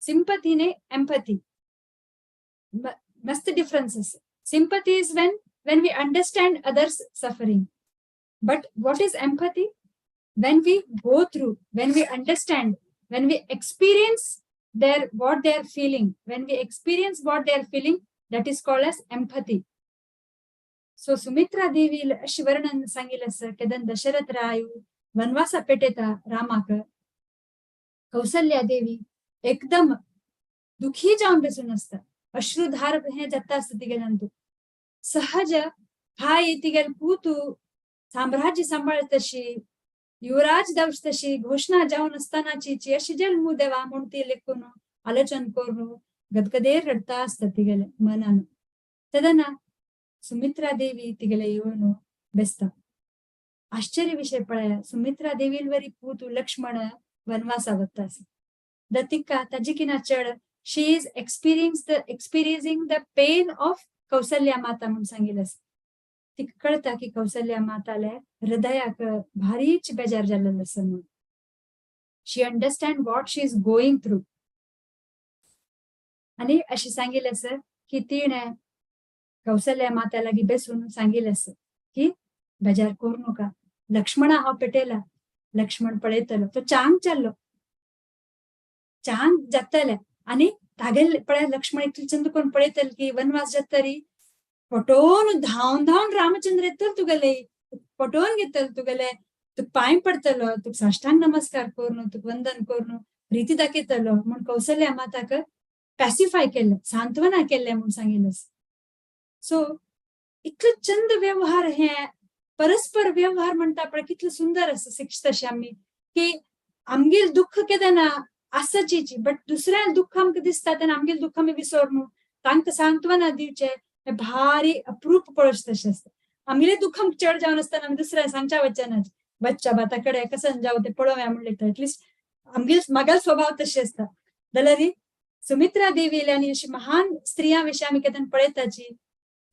सिंपथी न्हय, एम्पथी मस्त डिफरन्स आसा. Sympathy is when we understand others suffering, but what is empathy? When we go through, when we understand, when we experience their what they are feeling, when we experience what they are feeling, that is called as empathy. So Sumitra Devi अशी वर्णन सांगितलं आसा, केदन दशरथ राय वनवासा पेटेता रामाक, कौसल्या देवी एकदम दुखी जावन बसून आसता, अश्रुधार हे जाता आसता तिगेल्यान. सहज हाय तिगेल पूतू साम्राज्य सांबाळत तशी युवराज जावचे तशी घोषणा जावन आसतानाची अशी जन्मू देवा म्हूण ती लेखून आलोचन करून गदगदेर रडता आसता तिगेले मनान. तेदना सुमित्रा देवी तिगेले येवन बेसता. आश्चर्य विशय पळया, सुमित्रा देवील वरी पूत लक्ष्मण वनवासा वता आसा. दतिका ताजी किना चड she is experiencing the pain of Kausalya माता म्हूण सांगिल्लें आसा. तिका कळटा की कौसल्या माताले हृदयाक भारीच बेजार जाल्लें आसा म्हणून. She understand what she is going through. आनी अशें सांगिल्लें आसा की तिणें कौसल्या माता लागीं बेसून सांगिल्लें आसा की बेजार करूं नाका, लक्ष्मणा हांव पेटयला, लक्ष्मण पळयतलो, तो चांग चाललो, चांग जातले आनी तागेले पळय लक्ष्मण इतले चंद कोण पळयतले की वनवास जातरी पटोवन धांवन धांवन रामचंद्र येतलो तुगेले, पटोवन घेतलो तुगेले, तुका पांय पडतलो, तुका साष्टांग नमस्कार करून तुका वंदन करून प्रिती दाखयतलो म्हूण कौसल्या माताक पॅसिफाय केल्लें, सांत्वना केल्लें म्हूण सांगिल्लें. सो इतलो चंद व्यवहार, हे परस्पर व्यवहार म्हणटा पळय कितलो सुंदर आसा. शिकता आमी की आमगेल दुःख केन्ना आसाची, बट दुसऱ्या दुःख आमकां दिसता तेन्ना आमगेल दुःख आमी विसर न्हू, तांकां सांत्वना दिवचें हें भारी अप्रूप पळोवचें तशें आसता. आमगेलें दुःख आमकां चड जावन आसतना आमी दुसऱ्या सांगच्या वचना, बच्चा बा कडेन कसन जावं तें पळोवया म्हणलें, एटलिस्ट आमगेल म्हागेलो स्वभाव तशें आसता. जाल्यार सुमित्रा देवी आनी अशी महान स्त्रियां विशीं आमी केन्ना पळयताची,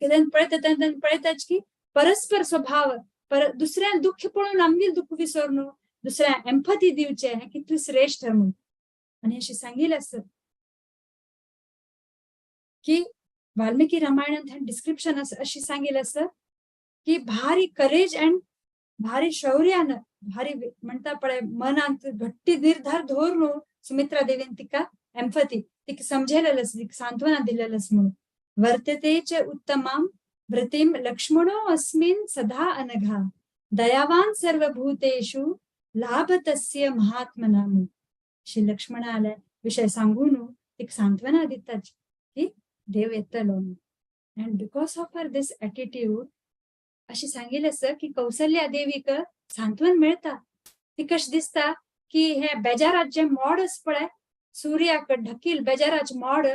केन्ना पळयता तेन्ना पळयताची की परस्पर स्वभाव, पर दुसऱ्या दुःख पळोवन आमगेल दुःख विसर न्हू, दुसऱ्या एम्पथी दिवचें हें कितलें श्रेश्ठ म्हूण. आनी अशें सांगिल्लें आसा की वाल्मिकी रामायणांत डिस्क्रिप्शन आसा, अशी सांगिल्लें आसा की भारी करेज अँड भारी शौर्यान, भारी म्हणटा पळय मनांत घट्टी निर्धार दवरून सुमित्रा देवीन तिका एम्पथी, तिका समजयलेलें आसा, तिका सांत्वना दिलेलें आसा म्हणून. वर्तते च उत्तमां वृत्तिं लक्ष्मणो अस्मिन् सदा अनघा दयावान सर्वभूतेषु लाभ तस्य महात्मना म्हणून. श्री लक्ष्मणाले विषय सांगून तिका सांत्वना दिताची की देव येतलो म्हणून. And because of her this attitude अशें सांगिल्लें आसा की कौसल्या देवीक सांत्वन मेळटा. ती कशें दिसता की हे बेजारात जे मोड आसा पळय, सुर्याक ढकील बेजाराचे मोड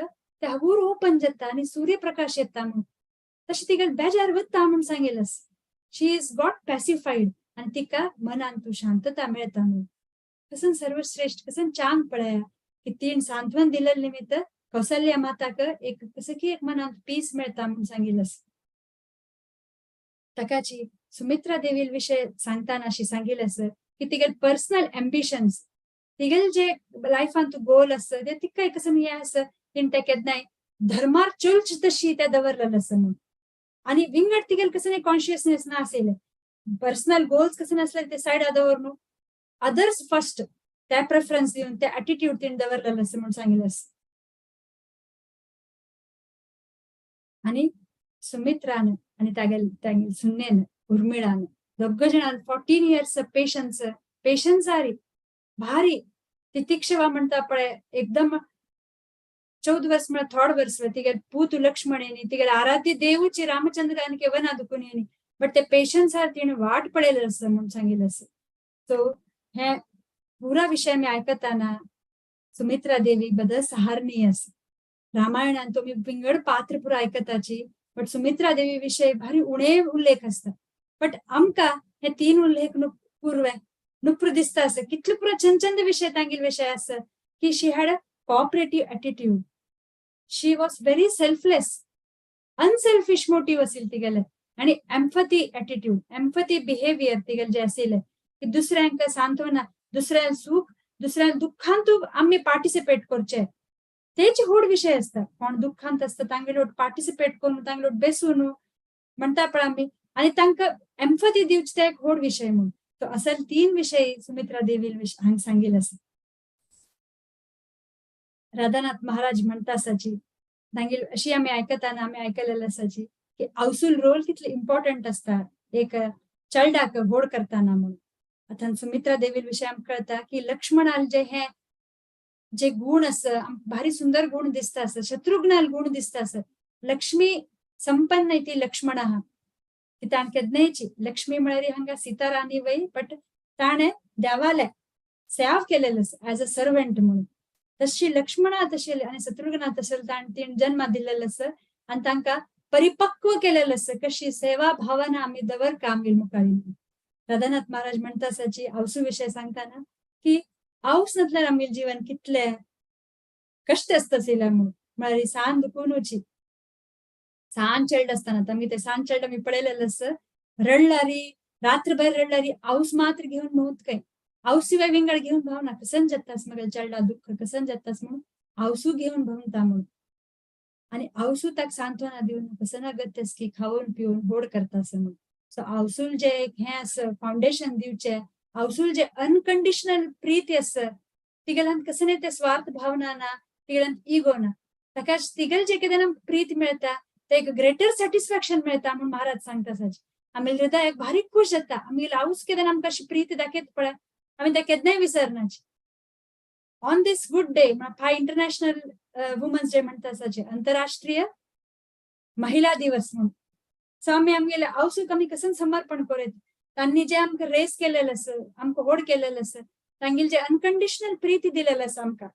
ते हगूर ओपन जाता आनी सूर्यप्रकाश येता म्हूण, तशें तिका बेजार वता म्हूण सांगिल्लें आसा. शी is got पॅसिफायड आनी तिका मनांत शांतता मेळटा म्हूण. कसन सर्वश्रेश्ठ, कसन चांग पळया की तीण सांत्वन दिलेले निमित्त कौसल्या माताक एक कसं की एक मनांत पीस मेळटा म्हूण सांगिल्लें आसा. ताकाची सुमित्रा देवी विषय सांगताना अशी सांगिल्लें आसा की तिगेले पर्सनल एम्बिशन्स, तिगेले जे लायफांत गोल आसा ते तिका कसं हें आसा, तिणें तें केन्नाय धर्मार चलचे तशी तें दवरलेलें आसा म्हूण. आनी विंगड तिगेले कसं कॉन्शियसनेस ना आशिल्लें, पर्सनल गोल्स कसं नासले ते सायडा दवरून अदर्स फर्स्ट त्या प्रेफरन्स दिवन त्या एटिट्यूड तिणें दवरलेलें आसा म्हूण सांगिल्लें आसा. आनी सुमित्रान आनी तागेले तागेले सुन्नेन उर्मिळान दोग जाणां 14 इयर्स पेशन्स, पेशन्सारी भारी तितिक्षवा म्हणटा पळय एकदम 14 वर्स म्हळ्यार थोड वर्स तिगेले पूत लक्ष्मणेनी तिगेले आराध्य देवूची रामचंद्र आनी केवना दुकुनी, बट ते पेशन्सार तिणें वाट पळयलें आसा म्हूण सांगिल्लें आसा. सो हे पुरा विशय आमी आयकतना सुमित्रा देवी बद्दल सहारणीय आसा. रामायणान तुमी विंगड पात्र पुरा आयकताची, बट सुमित्रा देवी विशय भारी उणे उल्लेख आसता. बट आमकां हे 3 उल्लेख पुर्वे नुप्र दिसता आसा कितले पुरा चंद चंद विशय तांगेले विशय आसा की she had a cooperative attitude, she was very selfless, unselfish motive आशिल्लें तिगेलें, आनी एम्पथी एटिट्यूड, एम्पथी बिहेवियर तिगेलें जें आशिल्लें की दुसऱ्यांक सांत्वना, दुसऱ्यांक सूख, दुसऱ्यांक दुख्खांत आमी पार्टिसिपेट करचें, तेच व्हड विशय आसता. कोण दुख्खांत आसता तांगेले पार्टिसिपेट करून तांगेले बेसून म्हणटा पळय आमी, आनी तांकां एम्पथी दिवची ते एक व्हड विशय म्हूण. तो असल 3 विशय सुमित्रा देवी हांगा सांगिल्ले आसा. राधानाथ महाराज म्हणटा आसाची तांगेली अशी आमी आयकताना आमी आयकलेलें आसाची की आवसूल रोल कितले इम्पॉर्टंट आसता एक चलडाक व्हड करताना म्हणून. आतां सुमित्रा देवी विशय आमकां कळटा की लक्ष्मणाल जे हे जे गुण आसा भारी सुंदर गुण दिसता आसा, शत्रुघ्नाल गुण दिसता आसा, लक्ष्मी संपन्न ती लक्ष्मण आहा ती ताणें केन्नायची लक्ष्मी म्हळ्यार हांगा सीता राणी वय, बट ताणें देवाले सेव केलेलें आसा एज अ सर्वंट म्हणून. तशी लक्ष्मणा तशें आनी शत्रुघ्ना तशें ताणें तिणें जन्मा दिलेलें आसा आनी तांकां परिपक्व केलेलें आसा कशी सेवा भावना आमी दवरका आमगेर मुखार. राधानाथ महाराज म्हणटा आसाची आवसू विशय सांगताना की आवस नासल्यार आमगेलें जीवन कितलें कश्ट आसता आशिल्लें म्हूण. म्हळ्यार सान दुखून सान चेल्ड आसतना आमी ते सान चेल्ड आमी पळयलेलें आसा, रडलारी रात्रभर रडलारी आवस मात्र घेवन न्हूत खंय, आवसिवाय विंगड घेवन भावना कसन जातास मगेल चेडा दुःख कसन जातास म्हणून आवसू घेवन भवता म्हणून आणि आवसू ताक सांत्वना दिवन कसन अगत्यस की खावन पिवन होड करतास म्हणून. सो आवसूल जे एक हें आसा फावंडेशन दिवचें, आवसूल जे अनकंडिशनल प्रीती आसा तिगेल्यान कसं ते स्वार्थ भावना ना, तिगेल्यान इगो ना, ताका तिगेल जे कितें प्रीत मेळटा ते एक ग्रेटर सॅटिस्फॅक्शन मेळटा म्हणून महाराज सांगता साजे. आमी हृदय भारी खुश जाता, आमी आवस कितें आमकां अशी प्रीत दाखयत पळय आमी ते केन्नाय विसरनाचे. ऑन this good day फाय इंटरनॅशनल वुमन्स डे म्हणटा साजे, आंतरराष्ट्रीय महिला दिवस म्हणून. सो आमी आमगेले आवसूक आमी कसं समर्पण करूं, तांणी जे आमकां रेस केलेलें आसा, आमकां होड केलेलें आसा, तांगेली जे अनकंडिशनल प्रीती दिलेलें आसा आमकां,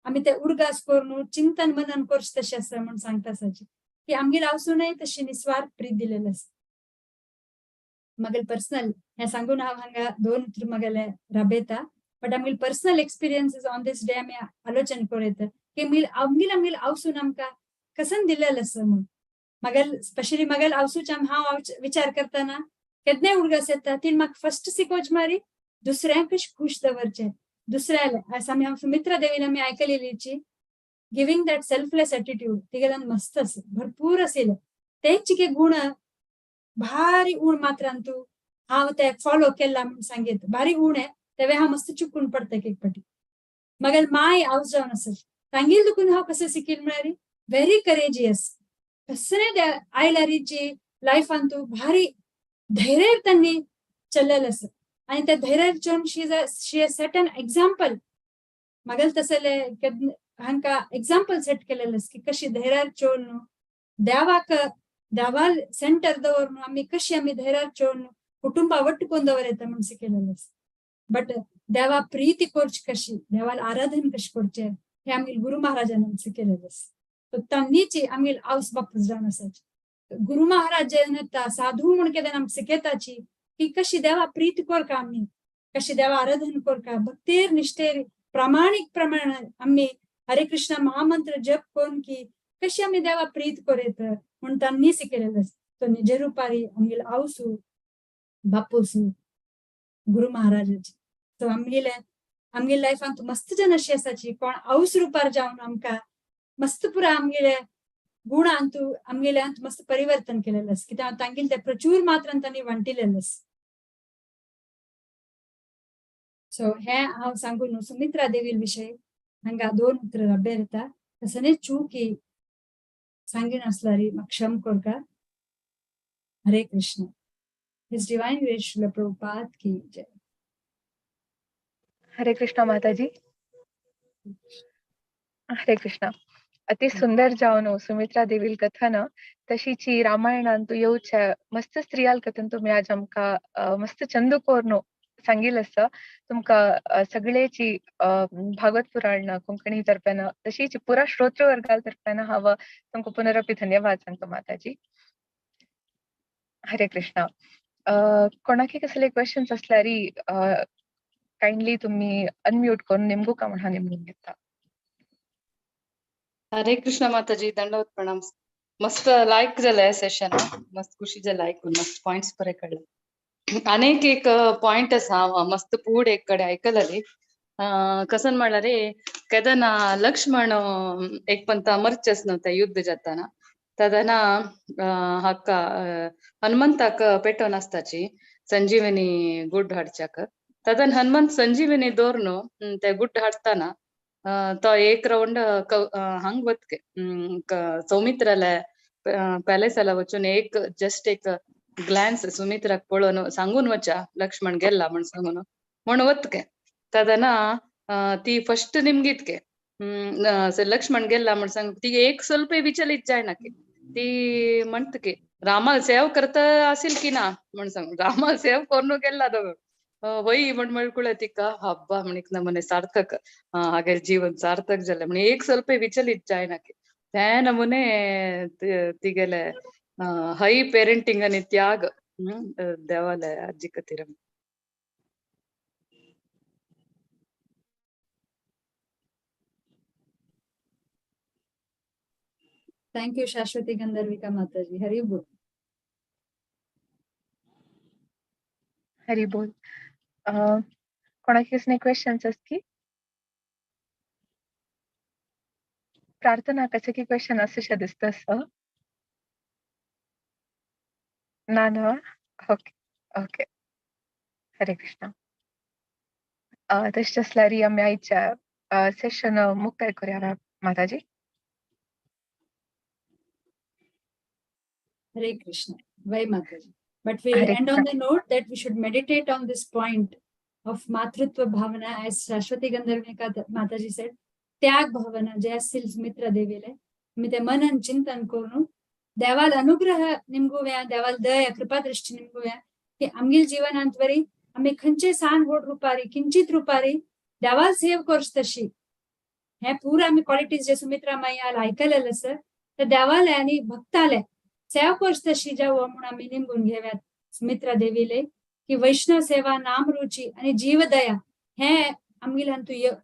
आमी ते उडगास करून चिंतन मनन करचें तशें आसा म्हणून सांगता साजे की आमगेले आवसूनय तशी निस्वार्थ प्रीत दिलेलें आसा. मगेल पर्सनल हें सांगून हांव हांगा दोन उतर मगेले राबयता, बट आमगेले personal experiences on this day आमी आलोचन करूं येता की आमगेले आमगेले आवसून आमकां कसन दिलेलें आसा म्हणून. मगेल स्पेशली मगेल आवसूच हांव विचार करतना केन्नाय उडगास येता तीन म्हाका फर्स्ट शिकोवच मारी दुसऱ्यांक कशें खुश दवरचें, दुसऱ्याले आसा आमी हांव सुमित्रा देवीन आमी आयकलेलीची गिवींग that selfless attitude तिगेल्यान मस्त आसा, भरपूर आशिल्लें तेच चिके गुण भारी ऊण मात्रान तूं हांव ते फॉलो केला म्हणून सांगीत भारी ऊण आहे तेवे हांव मस्त चुकून पडटा एक एक पाटी. मगेल माय हांव जावन आसा तांगेल दुखून हांव कशें शिकील म्हळ्यार व्हेरी करेजियस कसले आयलारीची लायफान तूं भारी धैर्य त्यांनी चल्लेलें आसा आनी त्या धैर्यार चोवन she has set an example. मगेल तसले हांकां एग्जाम्पल सेट केलेलें आसा की कशी धैर्यार चोवन देवाक देवाल सेंटर दवरून आमी कशी आमी धैर्यार चोवन कुटुंबा वट्ट कोन्न दवर येता म्हूण शिकयलेलें आसा. बट देवा प्रीती करची कशी, देवाल आराधन कशें करचें हें आमगेले गुरू महाराजान आमकां शिकयलेलें आसा. तो तांणीच आमगेले आवस बापूस जावन आसाची गुरू महाराज जे साधू म्हूण केन्ना आमकां शिकयताची की कशी देवा प्रीत करका आमी, कशी देवा आराधन करका, भक्तेर निष्ठेर प्रामाणीक प्रमाण आमी हरे कृष्ण महामंत्र जप करून की कशी आमी देवा प्रीत करेत म्हूण तांणी शिकयलेलें आसा. तो निजरुपारी आमगेले आवसू बापूसू गुरू महाराजाची. सो आमगेले आमगेले लायफान मस्त जन अशी आसाची कोण आवस रुपार जावन आमकां मस्त पुरा आमगेले गुणांत आमगेले मस्त परिवर्तन केलेलें आसा, कित्याक तांगेले ते प्रचूर मात्रान तांणी वांटिलेलें आसा. सो हें हांव सांगून सुमित्रा देवी विशय हांगा दोन उतरां राबयर येता तसने चूकी सांगीन आसल्यार म्हाका क्षम करका. Hare Krishna. His divine grace Srila Prabhupada की जय.
हरे कृष्ण माताजी. हरे कृष्ण. अति सुंदर जावन सुमित्रा देवील कथन तशीची रामायणांतु येवच्या मस्त स्त्रियाल कथन तुम्ही आज आमकां मस्त चंद कोरनो सांगिल आसा. तुमकां सगळेची भागवत पुराण कोंकणी तर्फ्यान तशीच पुरा श्रोत्र तर्फ्यान हांव तुमकां पुनरपी धन्यवाद सांगता माताजी. हरे कृष्ण. कोणाकी कसले क्वेश्चन्स असल्यार काइंडली तुम्ही अनम्यूट करून नेमको का म्हणून नेमून घेता.
हरे कृष्ण माताजी, दंडवत प्रणाम. मस्त लायक जालें सेशन, मस्त खुशी जालें आयकून, मस्त पॉइंट्स बरे कळ्ळे. अनेक एक पॉइंट आसा हांव मस्त पूड एक कडेन आयकलेली. कसन म्हणल्यार केदना लक्ष्मण एक पंता मरचेच न्हू ते युद्ध जाताना तेदना हाका हनुमंताक पेटोवन आसताची संजीवनी गुड हाडच्याक. तदन हनुमंत संजीवनी दवरून ते गुड्ड हाडटाना तो एक रावंड हांग वतके सौमित्राले पॅलेसाला वचून एक जस्ट एक ग्लॅन्स सुमित्राक पळोवन सांगून वचा लक्ष्मण गेला म्हण सांगून म्हण वतके. तदना ती फर्स्ट निमगितके लक्ष्मण गेला म्हण सांग ती एक ಸ್ವಲ್ಪ विचलित जायना की ती म्हणत की रामाल सेव करता असेल की ना म्हण सांग, रामाल सेव करून गेला तो वय म्हण म्हणकुळ तिका हब्बा म्हणीक नमूने सार्थक हागे जीवन सार्थक जालें म्हण एक ಸ್ವಲ್ಪ विचलित जायना की ते नमुने तिगेले हೈ पेरेंटिंग आणि त्याग देवालय आजी कतीरम.
Thank you Shashwati Gandharvika Mataji. Hari बोल.
हरी बोल. कोणाक कसले क्वेश्चन्स आस की? प्रार्थना कसे की क्वेश्चन आसा दिसता आसा ना ना? Okay okay. हरे कृष्णा. तशें आसल्यार आमी आयच्या सेशन मुक्ताय करूया माताजी.
Hare Krishna. Vai Mataji. But we'll
Hare
end on the note that we should meditate on this point of Matrutva Bhavana, as Shashwati Gandharvika Mataji said, Tyag Bhavana, जे असतील सुमित्रा देवीले, मी ते मनन चिंतन करून देवाल अनुग्रह निमगुव्या, देवाल दया कृपा दृष्टी निमगुव्या की आमगेल जीवनांत वरी आमी खंयचे सान व्हड रुपारी किंचित रुपारी देवाल सेव करच तशी हे पुरा आमी क्वालिटीज जे सुमित्रा माई आयकलेले आसा ते देवाले आनी भक्ताले सेव करच तशी जावं म्हणून आमी निमगून घेव्यात सुमित्रा देवीले की वैष्णव सेवा नाम रुची आणि जीवदया हे आमगेल हातूंत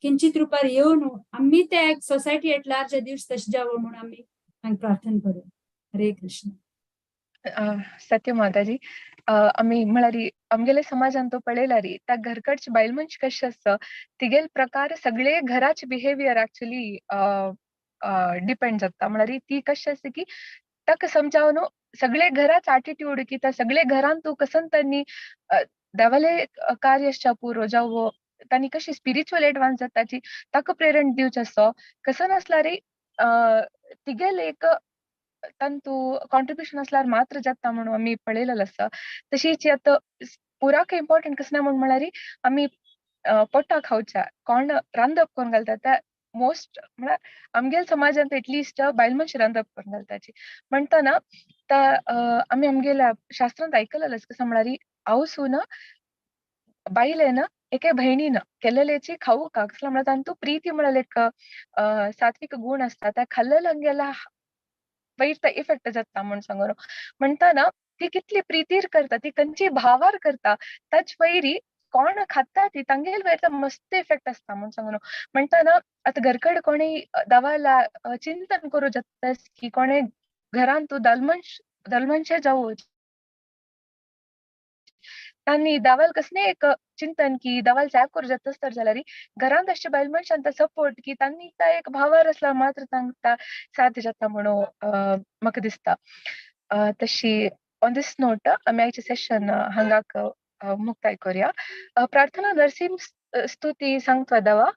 किंचित रुपार येवन आमी ते एक सोसायटी एट लार्ज दिवस तशें जावं म्हणून आमी हांगा प्रार्थना करूया. हरे कृष्ण.
सत्य माताजी. आमी म्हळ्यार आमगेले समाजान तो पळयल्यार त्या घरकडची बायल मनश कशें आसता तिगेल प्रकार सगळे घराचे बिहेवियर एक्चुअली डिपेंड जाता. म्हळ्यार ती कशें आसता की ताका समजावन सगळे घराच एटिट्यूड की त्या सगळे घरान तूं कसन तांणी देवाले कार्य आसच्या पुरो जावं तांणी कशी स्पिरिच्युअल एडवान्स जाताची ताका प्रेरण दिवचें आसता. कसन आसल्यार तिगेले एक तांतू कॉन्ट्रिब्युशन आसल्यार मात्र जाता म्हणून आमी पळयलेलें आसा. तशीच आतां पुराक इम्पॉर्टंट कसना म्हूण म्हळ्यार आमी पोटा खावच्या कोण रांदप करून घालता त्या मोस्ट म्हळ्यार आमगेल समाजांत एटलिस्ट बायल मनशां रांदप करून घालताची म्हणटना त्या आमी आमगेल्या शास्त्रांत आयकलेलें कसं म्हळ्यार आवसून बायलेन एके भयणीन केल्लेलेची खाऊ का कसं म्हळ्यार तांतू प्रीती म्हळ्यार एक सात्विक गुण आसता त्या खाल्लेल्या आमगेल्या वयर इफेक्ट जाता म्हूण सांगून म्हणटना ती कितली प्रितीर करता ती खंयची भावार करता ताच वयरी कोण खाता ती तांगेल वयर मस्त इफेक्ट आसता म्हूण सांगून म्हणटना आतां घरकड कोणी दवाला चिंतन करूं जाता की कोणे घरांत तूं दलमंश दलमनशे जावं तांणी दावाल कसलें एक चिंतन की दावाल सायब करूं जाता तर जाल्यार घरांत आसच्या बायल मनशान सपोर्ट की तांणी ता एक भावार आसल्यार मात्र तांकां साध्य जाता म्हणून म्हाका दिसता. तशी ऑन this note आमी आयचें सेशन हांगाक मुक्ताय करूया. प्रार्थना नरसिंह स्तुती सांगता दावा.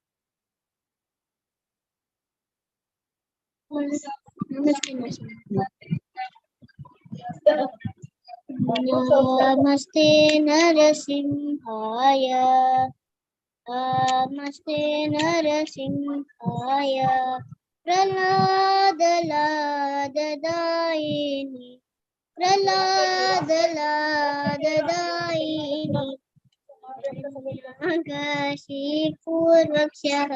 नमस्ते नरसिंहाय, नमस्ते नरसिंहाय, प्रह्लाद लाददायिनि, प्रह्लाद लाददायिनि, हिरण्यकशिपुर्वक्षः,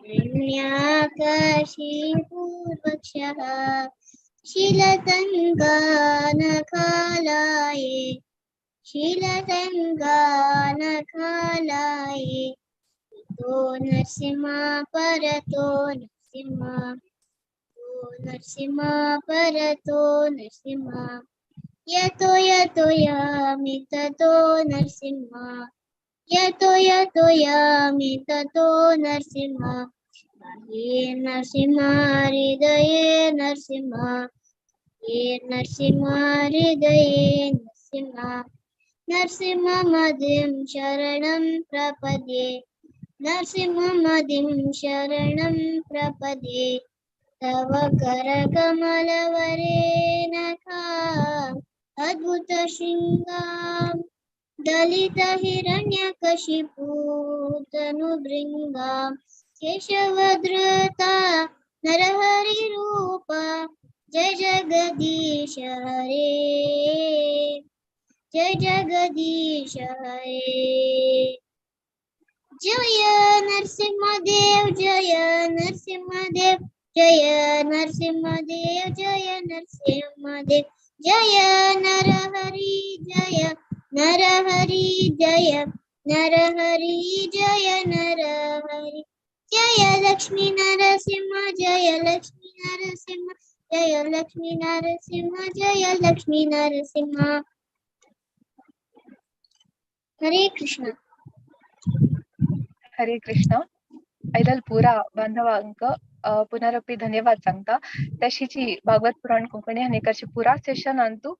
हिरण्यकशिपुर्वक्षः, शीलतङ्गानखालाये, शीलतङ्गानखालाये, तो नरसिंह परतो नरसिंह, तो नरसिंह परतो नरसिंह, यतो यतो यामि ततो नरसिंह, यतो यतो यामि ततो नरसिंह, हे नरसिंह हृदये नरसिंह, हे नरसिंह हृदये नरसिंह, नरसिंह मदिं शरणं प्रपद्ये, नरसिंह मदिं शरणं प्रपद्ये, तव करकमलवरे नखा अद्भुत शृङ्गां दलित हिरण्यकशिपूतनुभृङ्गां केशवधृता नरहरिरूपा जय जगदीश हरे, जय जगदीश हरे। जय नरसिंहदेव, जय नरसिंहदेव, जय नरसिंहदेव, जय नरसिंहदेव, जय नरहरि, जय नरहरि, जय नरहरि, जय नरहरि, जय लक्ष्मी नरसिंह, जय लक्ष्मी नरसिंह, जय लक्ष्मी नरसिंह, जय लक्ष्मी नरसिंह। हरे कृष्ण।
हरे कृष्ण. आयदल पुरा बांधवांक पुनरपी धन्यवाद सांगता. तशीची भागवत पुराण कोंकणी हानेकाची पुरा सेशनांतू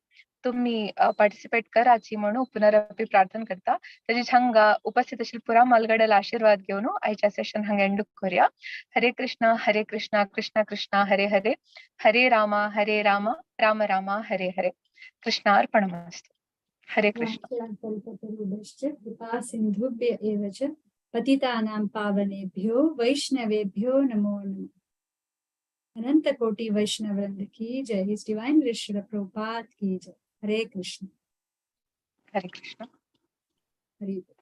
तुम्ही पार्टिसिपेट कराची म्हणून पुनरपी प्रार्थना करता. तशीच हांगा उपस्थित आशिल्ल्या पुरा म्हालगड्याला आशीर्वाद घेवन आयच्या सेशन हांगा एंड करूया. हरे कृष्ण हरे कृष्ण कृष्ण कृष्ण हरे हरे, हरे रामा हरे रामा राम रामा हरे हरे. कृष्णार्पणमस्तु. हरे कृष्ण.
कल्पतरुभ्यश्च कृपा सिन्धुभ्य एव च पतितानां पावनेभ्यो वैष्णवेभ्यो नमो नमः. अनंत कोटि वैष्णव वृंद की जय. His divine grace Srila Prabhupada की जय. हरे कृष्ण.
हरे कृष्ण.
हरे.